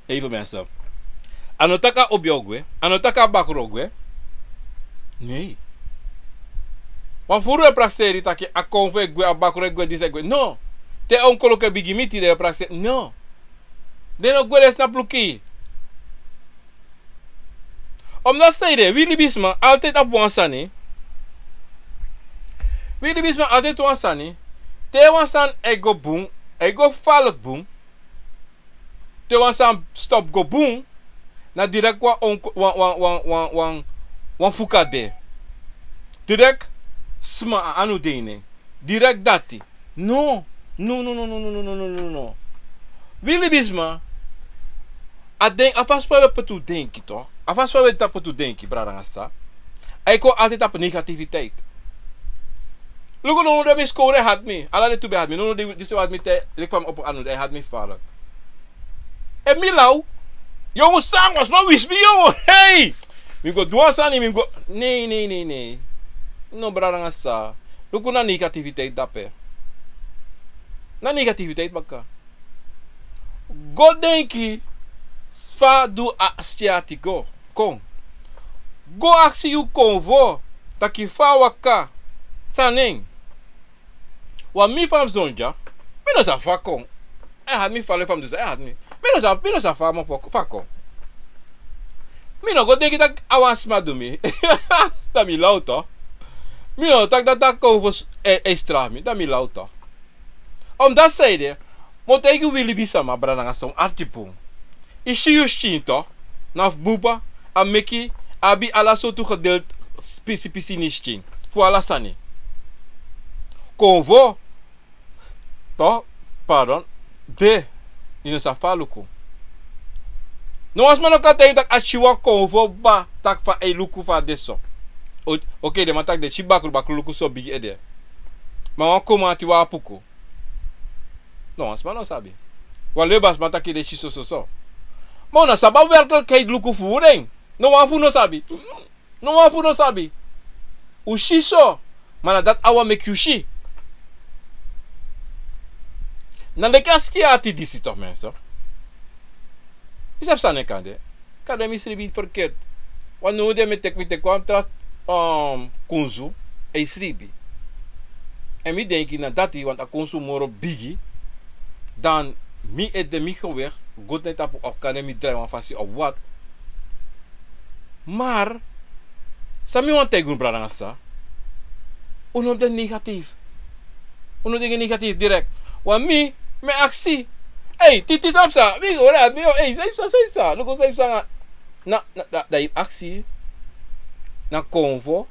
Even mensen. A no taki a obia o gwe. A no taki a bakru o gwe. Nee. Wan furu e prakseri taki a konfo e gwe, a bakru e gwe, disi e gwe. No. Te a onkoloko e bigi miti, den e prakseri. No. Den no gwe, den snapu luku. Omdat sanede, wi libisma altijd abi wan sani. Wi libisma altijd wan sani. Te wan sani e go bun, e go falek bun. Te wan sani stop go bun, na direct wan, wan, wan fuka de. Direct sma, a anu de ini en. Direct dati. No. No, no, no. Wi libisma, a den, a fasi fa wi e poti un denki, toch? A fasi fa wi e poti un denki, brada nanga sisa. A e kon altijd tapu negativiteit. Luku, no, no, den mi skowru e hati mi. Ala den tu ben e hati mi. No, no, den, disi e hati mi te, leki fa mi opo anu, den e hati mi falek. Efu mi law, yongu, san wan sma wisi mi, yongu. Hey! Mi go du wan sani, mi go. Nee, nee, nee, nee. No, brada nanga sisa. Luku, na negativiteit dape. Na negativiteit baka. Go denki fa du a skin ati go. Kon. Go aksi yu konfo taki fa a waka. San na en. Wan mi fa mi sidon dya, mi no sabi fa a kon. A e hati mi falek, fa mi du san a e hati mi. Mi no sabi, mi no sabi fa a mofo, fa a kon. Mi no go denki taki a wan sma du mi. Dan mi law, toch. Mi no taki dati a konfo e, e strafu mi. Dan mi law, toch. Omdat sanede, mi o taigi wi libisma, brada nanga sisa, un arki bun. Yu si yu skin, toch, na fu buba, a meki, abi ala sortu gedeelte, pisi pisi ini yu skin. Fu ala sani. Konfo, toch, pardon, de, yu no sabi fa a luku. No wan sma no kan taigi yu taki a si wan konfo kaba taki fa a e luku, fa a de so. O-, oké, den man taki den si bakru, bakru luku so bigi ede. Ma wan komanti, wan apuku. No wan sma no sabi. Wan leba sma taki den si so, so, so. Ma un no sabi a werkelijkheid luku fu den. No wan fu un no sabi. No wan fu un no sabi. Un si so. Ma na dati a wani meki un si. Na leki a skin ati disi, toch, mensen. Yu sabi san na en kande. Kande mi sribi verkeerd. Want now den mi e teki, mi teki wan tra, um, kunsu, e sribi. Èn mi denki na dati, want a kunsu moro bigi dan mi ede, mi gewicht, good na en tapu, of kande mi drai wan fasi of wat. Maar san mi wani taigi unu, brada nanga sisa, un no de negatief. Un no de negatief direct. Want mi, mi e aksi. Hey, Titi, san psa? Mi go, mi o, hey, san psa, san psa? Luku san psa. Na, na, na, dan yu aksi, na konfo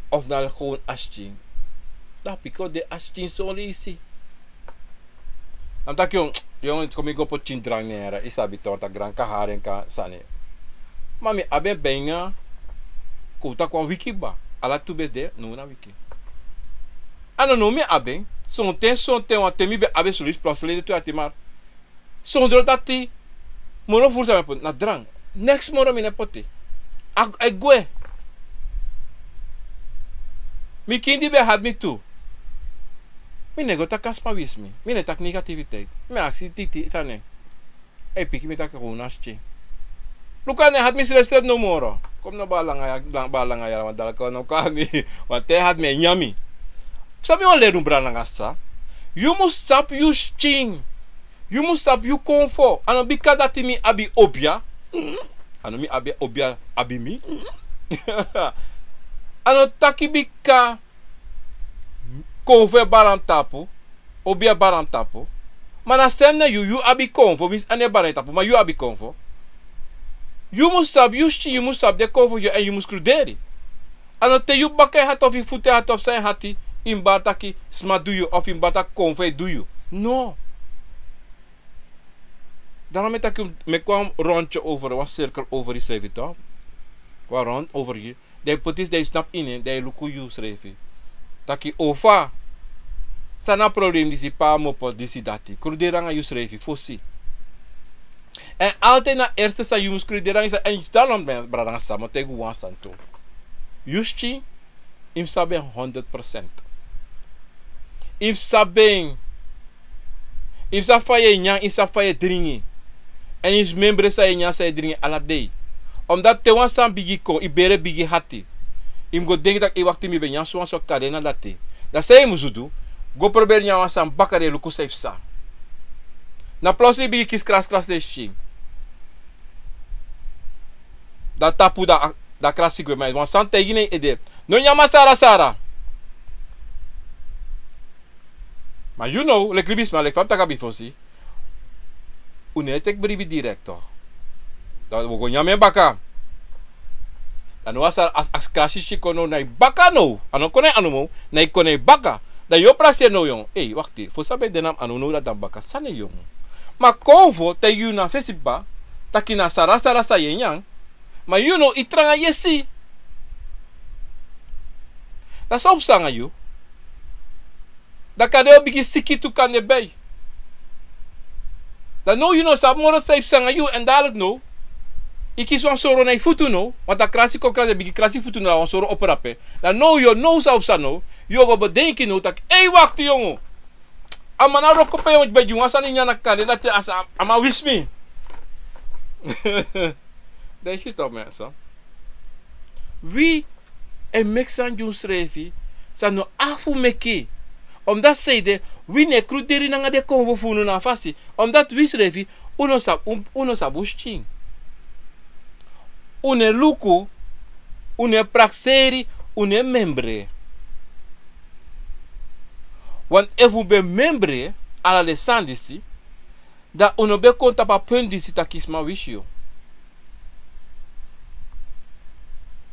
of na gewoon a skin? Dan piki o de a skin son leisi. Dan mi taki, yongu, yongu, kon mi go poti skin drank na en yara, yu sabi toch taki drank kan hari en, kan sani. Ma mi abi en bijna, kon taki wan wiki kaba. Ala tu ben de, now na wiki. A no now mi abi en. Sonten, sonten, wan ten mi ben abi en, so leisi plotseling de tu ati, maar sondro dati, moro furu san mi e poti na drank. Neks moro mi no e poti. A, a e gwe. Mi kindi ben e hati mi tu. Mi no e go taki a sma wisi mi. Mi no e taki negativiteit. Mi e aksi Titi san na en. A e piki mi taki a kon na skin. Luku, a no e hati mi srefsrefi no moro. Kon mi na bari langa ya, bari langa ya, want dati kon no kon hati mi. Want te a e hati mi, a e nyan mi. San mi wani leri unu, brada nanga sisa? Yu mus sabi yu skin. Yu mus sabi yu konfo. A no bika dati mi abi obia. A no mi abi obia, abi mi. A no taki bika konfo e bari na mi tapu, obia e bari na mi tapu. Ma na sem na yu, yu abi konfo, mi si a no e bari na yu tapu, ma yu abi konfo. Yu mus sabi yu skin, yu mus sabi den konfo fu yu, èn yu mus kruderi. A no te yu baka e hati of yu futu e hati of san e hati, yu mus bari taki sma du yu of yu mus bari taki konfo e du yu. No. Daarom mi e taki, meki wan rondje over, wan cirkel over yusrefi, toch? Wan rond over yu. Dan yu poti, dan yu snapu ini en, dan yu luku yusrefi. Taki: Ofa, san na a problem disi, pe a mopo, disi, dati. Kruderi nanga yusrefi fosi. Èn altijd na eerste san yu mus kruderi nanga yusrefi, èn daarom, brada nanga sisa, mi o taigi wan sani tu. Yu skin, yu mus sabi en honderd procent. Yu mus sabi en. Yu mus sabi fa yu e nyan, yu mus sabi fa yu e dringi. Èn yu mus memre san yu e nyan, san yu e dringi ala dei. Omdat te wan sani bigi kon, yu bere bigi hati. Yu mus go denki taki: Ei, wakti, mi ben nyan so wan so kade na dati. Dan san yu musu du, go proberi nyan wan sani baka, dan yu luku san yu psa. Na plotseling yu bigin kisi krasi krasi den skin. Dan tapu, dan a, dan a krasi gwe. Ma wan sani taigi yu na yu ede: No nyan masra sra. Ma yu now, leki libisma, leki fa mi taki a bifo, si, un no e teki bribi direct, toch. Dan un o go nyan en baka. Dan now a sra, a, a krasi skin kon now na yu baka now. A no kon na yu anu moo, na yu kon na yu baka. Dan yu o prakseri now: Ei, wakti, fu san ben de na mi anu, now dati na mi baka, san na yu? Ma konfo taigi yu na fesi kaba taki na sra sra san yu e nyan. Ma yu now, yu tranga yesi. Dan san o psa nanga yu? Dan kande o bigin siki tu, kande bei. Dan now yu no sabi moro san e psa nanga yu, èn dadilik now yu kisi wan soro na yu futu now, want a krasi kon krasi, bigin krasi futu now, wan soro opo drape. Dan now yu o now san o psa now, yu o go bedenki now taki: Ei, wakti, yongu. A man na wroko pe, yongu, ben gi wan sani nyan, na kande dati a sa, a man wisi mi. Dan yu si toch, mensen. Wi e meki sani gi unsrefi san no abi fu meki. Omdat sanede wi no e kruderi nanga den konfo fu unu na a fasi. Omdat wi srefi, un no sabi, un, un no sabi un skin. Un no e luku, un no e prakseri, un no e memre. Want efu un ben memre ala den sani disi, dan un no ben kon tapu a punt disi taki sma wisi yu.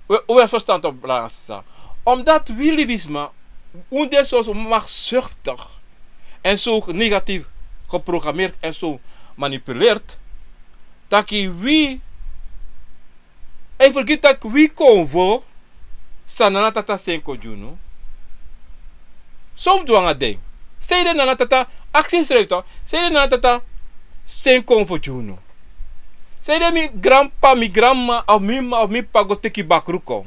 Un, un e ferstan toch, brada nanga sisa? Omdat wi libisma, un de so, so machtszuchtig en zo negatief geprogrammeerd en zo gemanipuleerd, taki wi e fergiti taki wi konfo, san Nana Tata seni kon gi unu, san un mus du nanga den? Sanede Nana Tata, aksi yusrefi toch, sanede Nana Tata seni konfo gi unu? Sanede mi granp'pa, mi granm'ma, of mi m'ma, of mi p'pa go teki bakru kon,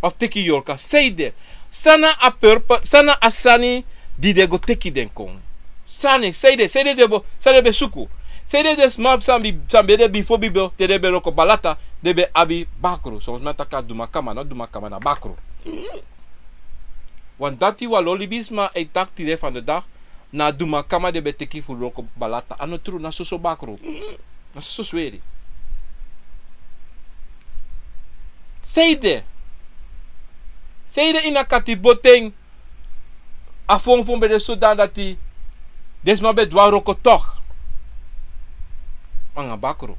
of teki yorka? Sanede? San na a purpose, san na a sani di den go teki den kon? San, sanede, sanede den bo, san den ben suku? Sanede den sma san ben, san ben de bifo, bifo te den ben wroko balata, den ben abi bakru? Son sma taki a dumakama, no dumakama na bakru. Want dati wan lo libisma e taki tide fandedag, na dumakama den ben teki fu wroko balata. A no tru, na soso bakru. Na soso sweri. Sanede? Sanede ini a katibo ten a fonfon ben de so dan dati den sma ben du a wroko toch nanga bakru?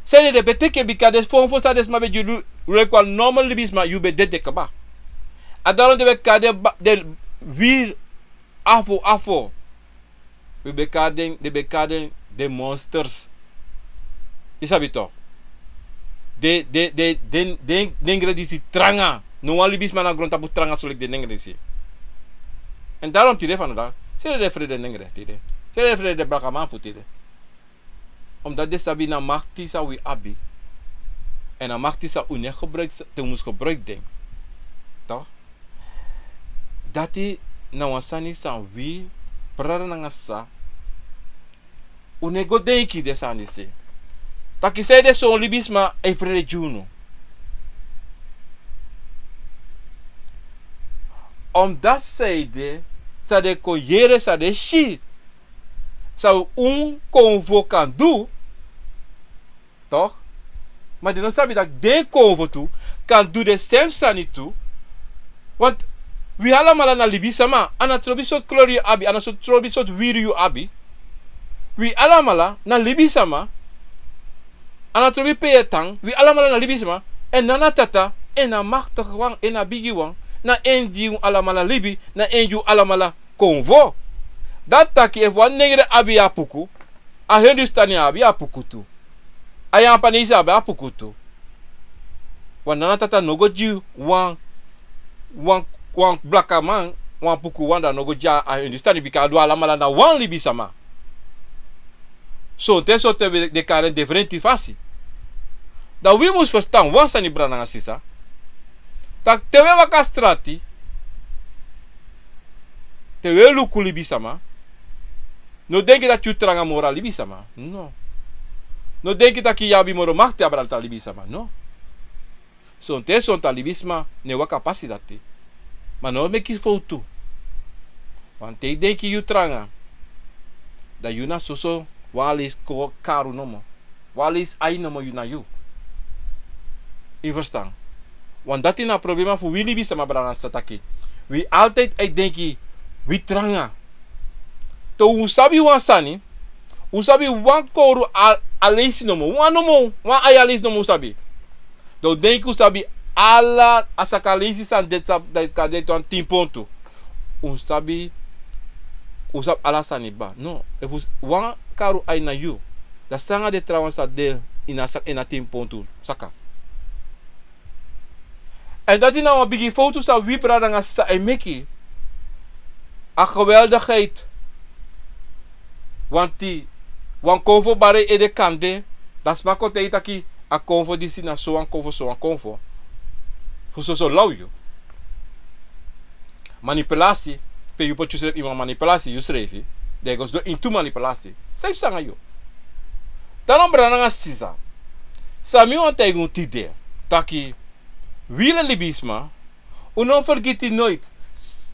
Sanede den ben teki en? Bika den fonfon san den sma ben gi unu, leki wan normal libisma, yu ben dede kaba. A daarom den ben kari den ba-, den wiri afo, afo. Wi ben kari den, den ben kari den, den monsters. Yu sabi toch. Den, den, den, den, den nengre disi tranga. No wan libisma na grontapu tranga so leki den nengre disi. Èn daarom tide fandedag, sanede den e frede den nengre tide? Sanede den e frede den blakaman fu tide? Omdat den sabi na makti san wi abi. Èn na makti san un no e gebruik te un mus gebruik den. Toch? Dati na wan sani san wi, brada nanga sisa, un no e go denki den sani disi. Taki sanede son libisma e frede gi unu. Omdat sanede san den kon yere, san den si, san un konfo kan du, toch? Ma den no sabi dati den konfo tu kan du den srefi sani tu. Want wi alamala na libisma, a na trobi sortu klori yu abi, a na so trobi sortu wiri yu abi. Wi alamala na libisma, a na trobi pe yu e tan, wi alamala na libisma. En Nana Tata, en na maktigiwan, en na bigiwan, na en di un alamala libi, na en di un alamala konfo. Dati taki efu wan negre abi a puku, a Hindustani abi a puku tu. A Yapanesi abi a puku tu. Wan Nana Tata no go gi wan, wan, wan blakaman wan puku wan, dan no go gi a Hindustani, bika a du alamala na wan libisma. Sonten, sonten den kan de diferenti fasi. Dan wi mus ferstan wan sani, brada nanga sisa. Taki te wi e waka strati, te wi e luku libisma, no denki taki yu tranga moro a libisma. No. No denki taki yu abi moro makti abra a libisma. No. Sonten, sonten a libisma no e waka pasi dati. Ma no meki fowtu. Want te yu denki yu tranga, dan yu na soso wan leisi ko-, karu nomo. Wan leisi ai nomo yu na yu. Yu ferstan? Want dati na problema fu wi libisma, brada nanga sisa, taki wi altijd e denki wi tranga. Te un sabi wan sani, un sabi wan kowru a, a leisi nomo, wan nomo, wan ai a leisi nomo un sabi. Dan un denki un sabi ala a saka leisi san de, san de, kan de wan tin pontu. Un sabi, un sabi ala sani kba. No, efu wan karu ai na yu, dan san nanga den trawan san de ini a sa-, ini a tin pontu saka? En dati na wan bigi fowtu san wi brada nanga sisa e meki. A geweldigheid. Want te wan konfo bari ede kande, dan sma kon taigi taki a konfo disi na so wan konfo, so wan konfo. Fu soso law yu. Manipulasi, pe yu poti yusrefi ini wan manipulasi, yusrefi. Den e go sidon ini tu manipulasi. San yu psa nanga yu? Dan brada nanga sisa, san mi wani taigi un tide, taki wi libisma, un no fergiti noiti,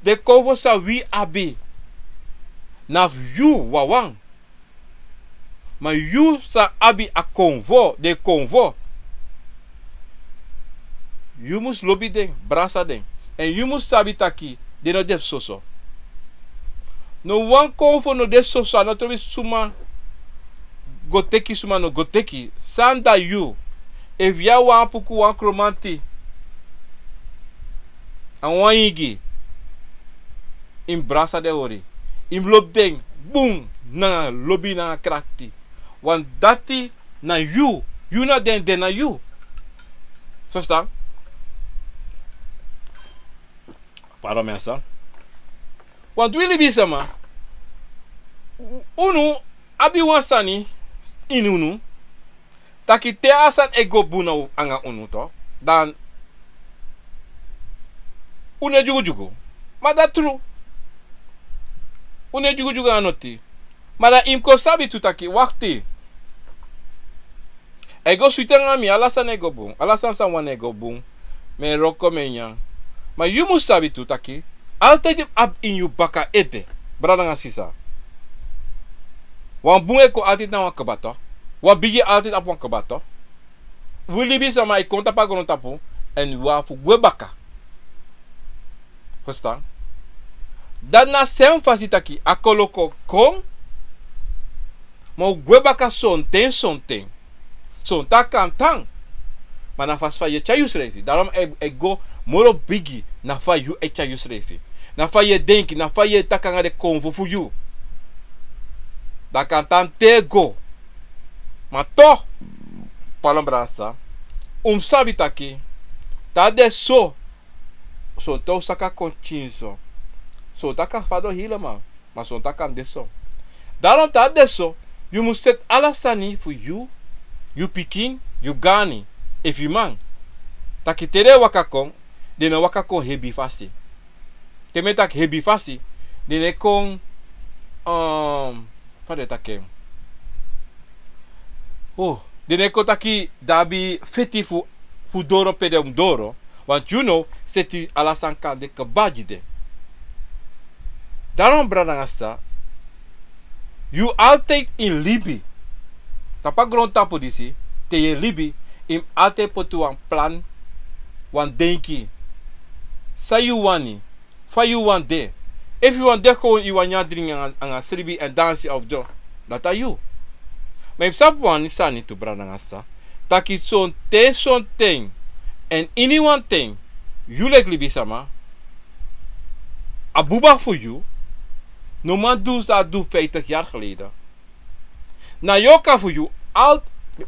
den konfo san wi abi, na fu yu wawan. Ma yu san abi a konfo, den konfo, yu mus lobi den, brasa den. En yu mus sabi taki den no de fu soso. No wan konfo no de soso, a no trobi suma go teki, suma no go teki. San da yu, efu yu a wan puku, wan kromanti, a wan ingi, yu mus brasa den hori. Yu mus lobi den bun, nanga lobi, nanga krakti. Want dati na yu, yu na den, den na yu. Ferstan? Pardon, mensen. Want wi libisma, unu abi wan sani ini unu, taki te a sani e go bun nanga unu, toch, dan un no e dyugudyugu. Ma dati tru. Un no e dyugudyugu nanga noti. Ma dan yu mus kon sabi tu taki, wakti. E go switi nanga mi, ala sani e go bun. Ala sani san wani e go bun. Mi e wroko, mi e nyan. Ma yu mus sabi tu taki, altijd yu abi ini yu baka ede, brada nanga sisa. Wan bun e kon altijd na wan kba, toch. Wan bigi altijd abi wan kba, toch. Wi libisma e kon tapu a grontapu, en wi abi fu gwe baka. Ferstan? Dati na srefi fasi taki a koloku kon, ma un gwe baka sonten, sonten. Sonten a kan tan. Ma na fasi fa yu e tyari yusrefi. Daarom e, e go moro bigi na fa yu e tyari yusrefi. Na fa yu e denki, na fa yu e taki nanga den konfo fu yu. Dan a kan tan te go. Ma toch, pardon, brada, un mus sabi taki, te a de so, sonten un saka kon pikinso. Sonten a kan fadon helemaal, ma sonten a kan de so. Daarom te a de so, yu mus seti ala sani fu yu, yu pikin, yu gani, efu yu man. Taki te den e waka kon, den no waka kon hebi fasi. Te mi e taki hebi fasi, den no e kon, um, fa den e taki en? Oh, den no e kon taki den abi feti fu, fu doro pe den mus doro. Want yu no seti ala sani kande kaba gi den. Daarom, brada nanga sisa, yu altijd in libi, tapu a grontapu disi, te yu e libi, yu mus altijd poti wan plan, wan denki. San yu wani, fa yu wani de. Efu yu wani de gewoon, yu wani nyan, dringi anga, anga sribi èn dansi of dro, dati na yu. Ma yu mus sabi wan sani tu, brada nanga sisa, taki sonten, sonten, èn iniwan ten, yu leki libisama, a buba fu yu no man du san a du vijftig jaar geleden. Na yorka fu yu, al,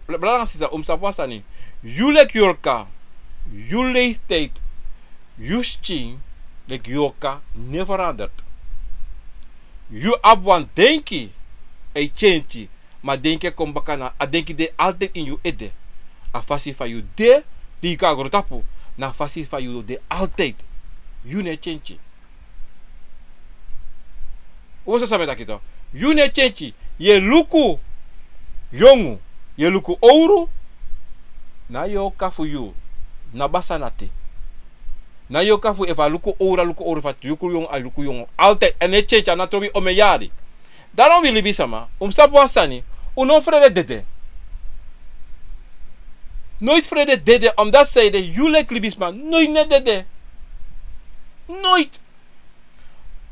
brada nanga sisa, un mus sabi wan sani. Yu leki yorka, yu leeftijd, yu skin leki yorka, no e veranderd. Yu abi wan denki, e change. Ma denki e kon baka, na a denki de altijd in yu ede. A fasi fa yu de, di yu kon na grontapu, na a fasi fa yu de altijd. Yu no e change. Un sabi san mi e taki tu. Yu no e change. Yu e luku yongu, yu e luku owru. Na yorka fu yu, na basa nati. Na yorka fu yu, efu a luku owru, a luku owru, efu a luku yongu, a luku yongu. Altijd. Èn no e change, a no trobi omeni yari. Daarom wi libisama, un mus sabi wan sani, un no frede dede. Nooit frede dede, omdat san ede, yu leki libisma, nooit no e dede. Nooit.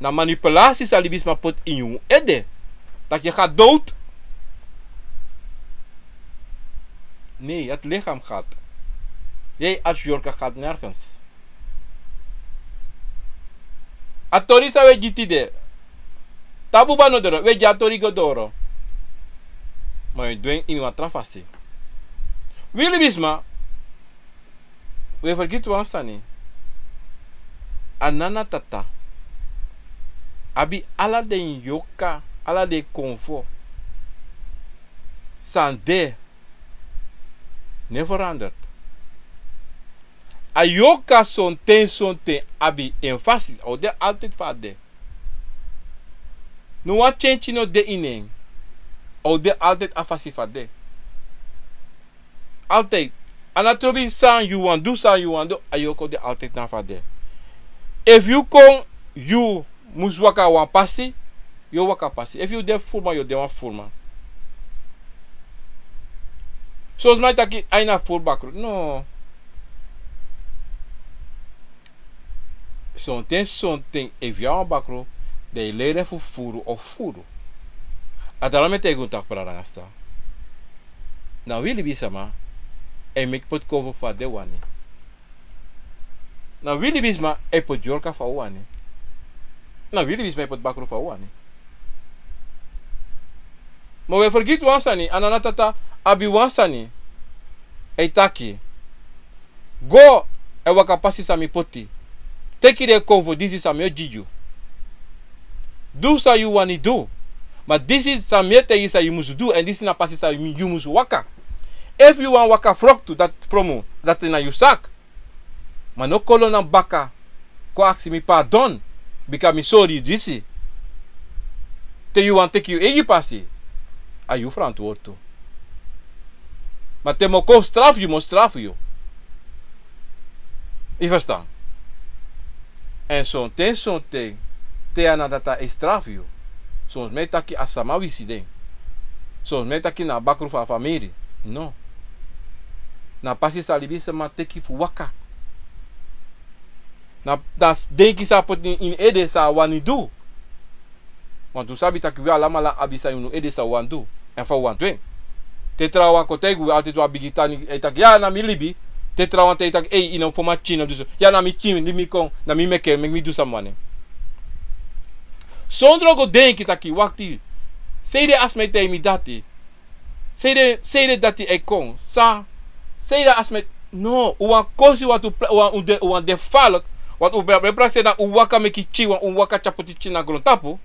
Na manipulatie san libisma poti in yu ede. Taki yu gaat dood. Nee, het lichaam gaat. Jij als yorka gaat nergens. A tori san wi e gi tide, te a buba no doro, wi e gi a tori go doro. Ma wi e du en ini wan tra fasi. Wi libisma, wi e fergiti wan sani. A nana tata abi ala den yorka, ala den konfo san de, no e veranderd. A yorka sonten, sonten abi en fasi, a o de altijd fa a de. No wan change no de ini en. A o de altijd a fasi fa a de. Altijd. A no trobi san yu wani du, san yu wani du, a yorka o de altijd na fa a de. Efu yu kon, yu mus waka wan pasi, yu o waka pasi. Efu yu de fufuru man, yu o de wan fufuru man. Son sma e taki, a ini a fufuru bakru. No. Sonten, sonten, efu yu abi wan bakru, dan yu leri en fu fufuru o fufuru. A dati mi e taigi un taki, brada nanga sisa. Na wi libisma e meki poti konfo fa den wani. Na wi libisma e poti yorka fa un wani. Na wi libisma e poti bakru fa un wani. Ma wi e fergiti wan sani, a nana tata abi wan sani e taki. Go, e waka pasi san mi poti. Teki den konfo disi san mi o gi yu. Du san yu wani du. Ma disi san mi e taigi san yu musu du, èn disi na pasi san yu musu waka. Efu yu wani waka froktu, dati fromu, dati na yu saki. Ma no kon lon na mi baka kon aksi mi pardon, bika mi sori yu disi. Te yu wani teki yu eigi pasi, a yu ferantwortu. Ma te mi o kon strafu yu, mi o strafu yu. Yu ferstan? Èn sonten, sonten, te a nana tata e strafu yu, son sma e taki a sama wisi den. Son sma e taki na a bakru fu a famiri. No. Na pasi san libisma teki fu waka. Na, na denki san a poti ini en ede san a wani du. Want un sabi taki wi alamala abi san ini un ede san un wani du. Èn fa un wani du en. Te trawan kon taigi un, altijd wan bigi tani e taki, ya, na mi libi. Te trawan taigi taki, ei, yu no fu man pikin, no du so. Ya, na mi pikin, libi mi kon, na mi meki en, meki mi du san mi wani. Sondro go denki taki, wakti. Sanede a sma e taigi mi dati? Sanede, sanede dati e kon? San, sanede a sma e, no, un wani kosi, want un pra-, un wani, un de, un wani de falek, want un be, be prakseri, dan un waka meki pikin, want un waka tyari poti pikin na grontapu.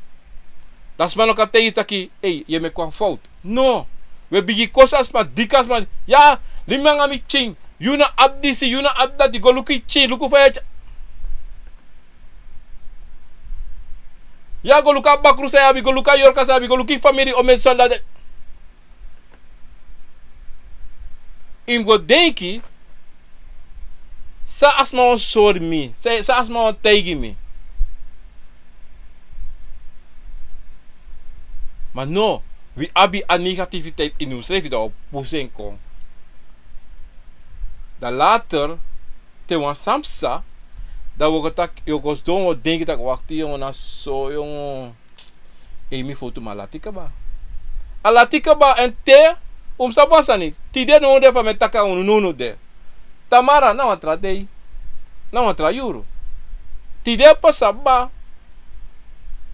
Dan sma no kan taigi yu taki, ei, yu e meki wan fowtu. No. Wi e bigin kosi a sma, diki a sma. Ya, libi mi anga mi pikin. Yu no abi disi, yu no abi dati, go luku yu pikin, luku fa yu e tya-, ya, go luku a bakru san yu abi, go luku a yorka san yu abi, go luku yu famiri, omeni san dati. Yu mus go denki san a sma wani sori mi, san, san a sma wani taigi mi. Ma no, wi abi a negativiteit ini unsrefi, dan wi o pusu en kon. Dan later, te wan sani psa, dan wi o go taki, yu o go sidon, wi o denki taki, wakti yongo, na so yongo. Ei, mi fowtu, ma a lati kaba. A lati kaba. Èn te un mus sabi wan sani. Tide no de fa mi e taki nanga unu, no, no de. Tamara na wan tra dei. Na wan tra yuru. Tide pasa kaba.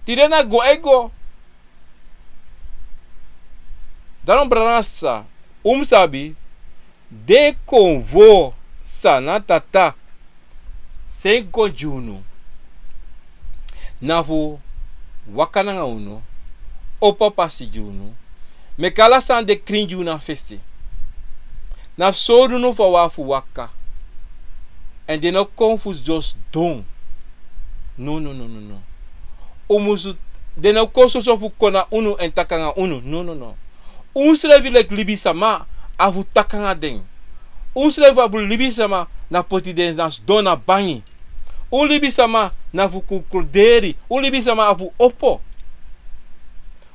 Tide na go e go. Dan un brada nanga sisa, un mus sabi, den konfo san na Tata seni kon gi unu, na fu waka nanga unu, opo pasi gi unu, meki ala sani de krin gi unu na fesi. Na so unu fu abi fu waka. Èn den no kon fu sidon sidon. No, no, no, no, no. Un musu, den no kon soso fu kon na unu èn taki nanga unu. No, no, no. Unsrefi leki libisama abi fu taki nanga den. Unsrefi abi fu libisama na poti den na sidon na bangi. Un libisama na fu konkorderi. Un libisama abi fu opo.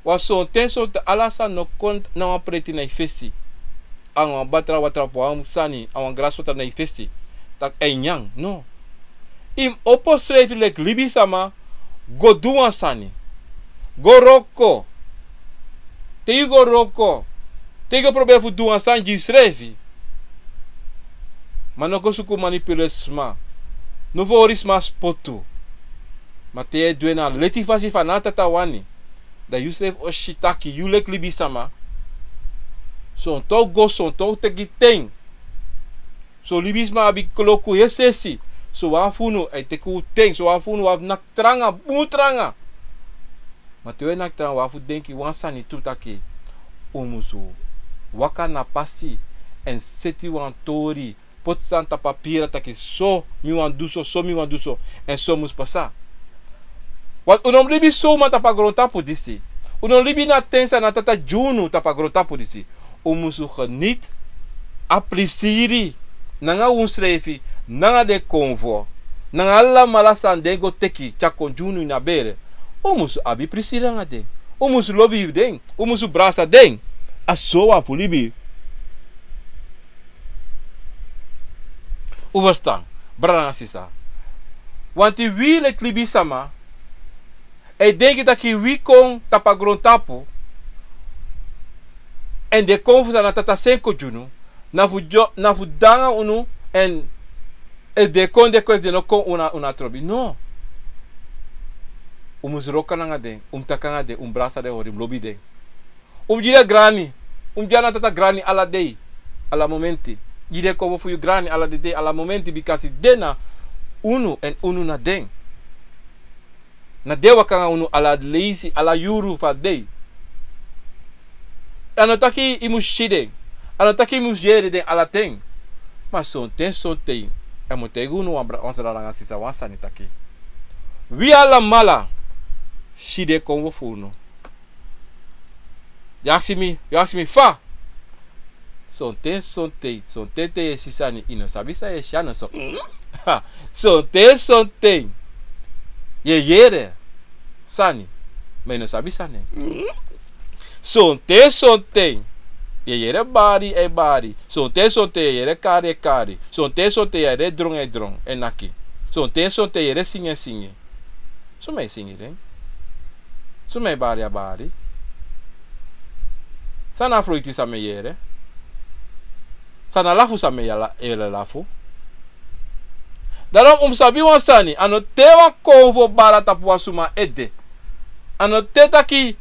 Wan sonten sonten ala sani no kon na wan preti na yu fesi. Anga wan batra watra fu wan sani, anga wan grasi watra na yu fesi. Taki a e nyan, no. Yu mus opo srefi leki libisama, go du wan sani. Go wroko. Te yu go wroko, te yu go proberi fu du wan sani gi yusrefi. Ma no go suku manipulesi sma. No fu hori sma spotu. Ma te yu e du en na leti fasi fa na Tata wani, dan yusrefi o si taki yu leki libisama. Sonten o go, sonten o teki ten. Son libisma abi koloku heri sesi. Sowan fu unu e teki un ten, sowan fu unu abi naki tranga, bun tranga. Ma te un e naki tranga, un abi fu denki wan sani tu taki un musu waka na pasi èn seti wan tori, poti sani tapu papira taki so mi wani du so, so mi wani du so, èn so musu pasa. Want un no mus libi somaar tapu a grontapu disi. Un no mus libi na ten san na Tata gi unu tapu a grontapu disi. Un musu geniti a prisiri nanga unsrefi, nanga den konfo, nanga alamala san den go teki tyari kon gi unu ini a bere. Un musu abi prisiri nanga den. Un musu lobi den. Un musu brasa den. A so un abi fu libi. Un ferstan, brada nanga sisa. Wanti wi leki libisama e denki taki wi kon tapu a grontapu, èn den konfo san na Tata seni kon gi unu, na fu dyo, na fu de nanga unu, èn efu den kon, den kon, efu den no kon, un no, un no abi trobi. No. Un musu wroko nanga den, un musu taki nanga den, un musu brasa den hori, un musu lobi den. Un musu gi den grani. Un musu gi den na Tata grani ala dei, ala momenti. Gi den konfo fu yu grani ala dei, ala momenti, bikasi den na unu èn unu na den. Na den e waka nanga unu ala leisi, ala yuru fu a dei. A no taki yu musu si den. A no taki yu musu yere den ala ten. Ma sonten sonten, a mu taigi unu wan bra-, wan sani nanga sisa, wan sani taki, wi alamala si den konfo fu unu. Yu aksi mi, yu aksi mi fa? Sonten sonten, sonten te yu e si sani, yu no sabi san yu e si, a no so. Ha, sonten sonten yu e yere sani, ma yu no sabi san nen. Sonten sonten yu e yere bari, e bari. Sonten sonten yu e yere kari, e kari. Sonten sonten yu e yere dron, e dron, e naki. Sonten sonten yu e yere singi, e singi. Suma e singi den? Suma e bari, a bari? San na a froiti san mi e yere? San na a lafu san mi e yere, lafu? Daarom un mu sabi wan sani, a no te wan konfo bara tapu wan suma ede. A no te taki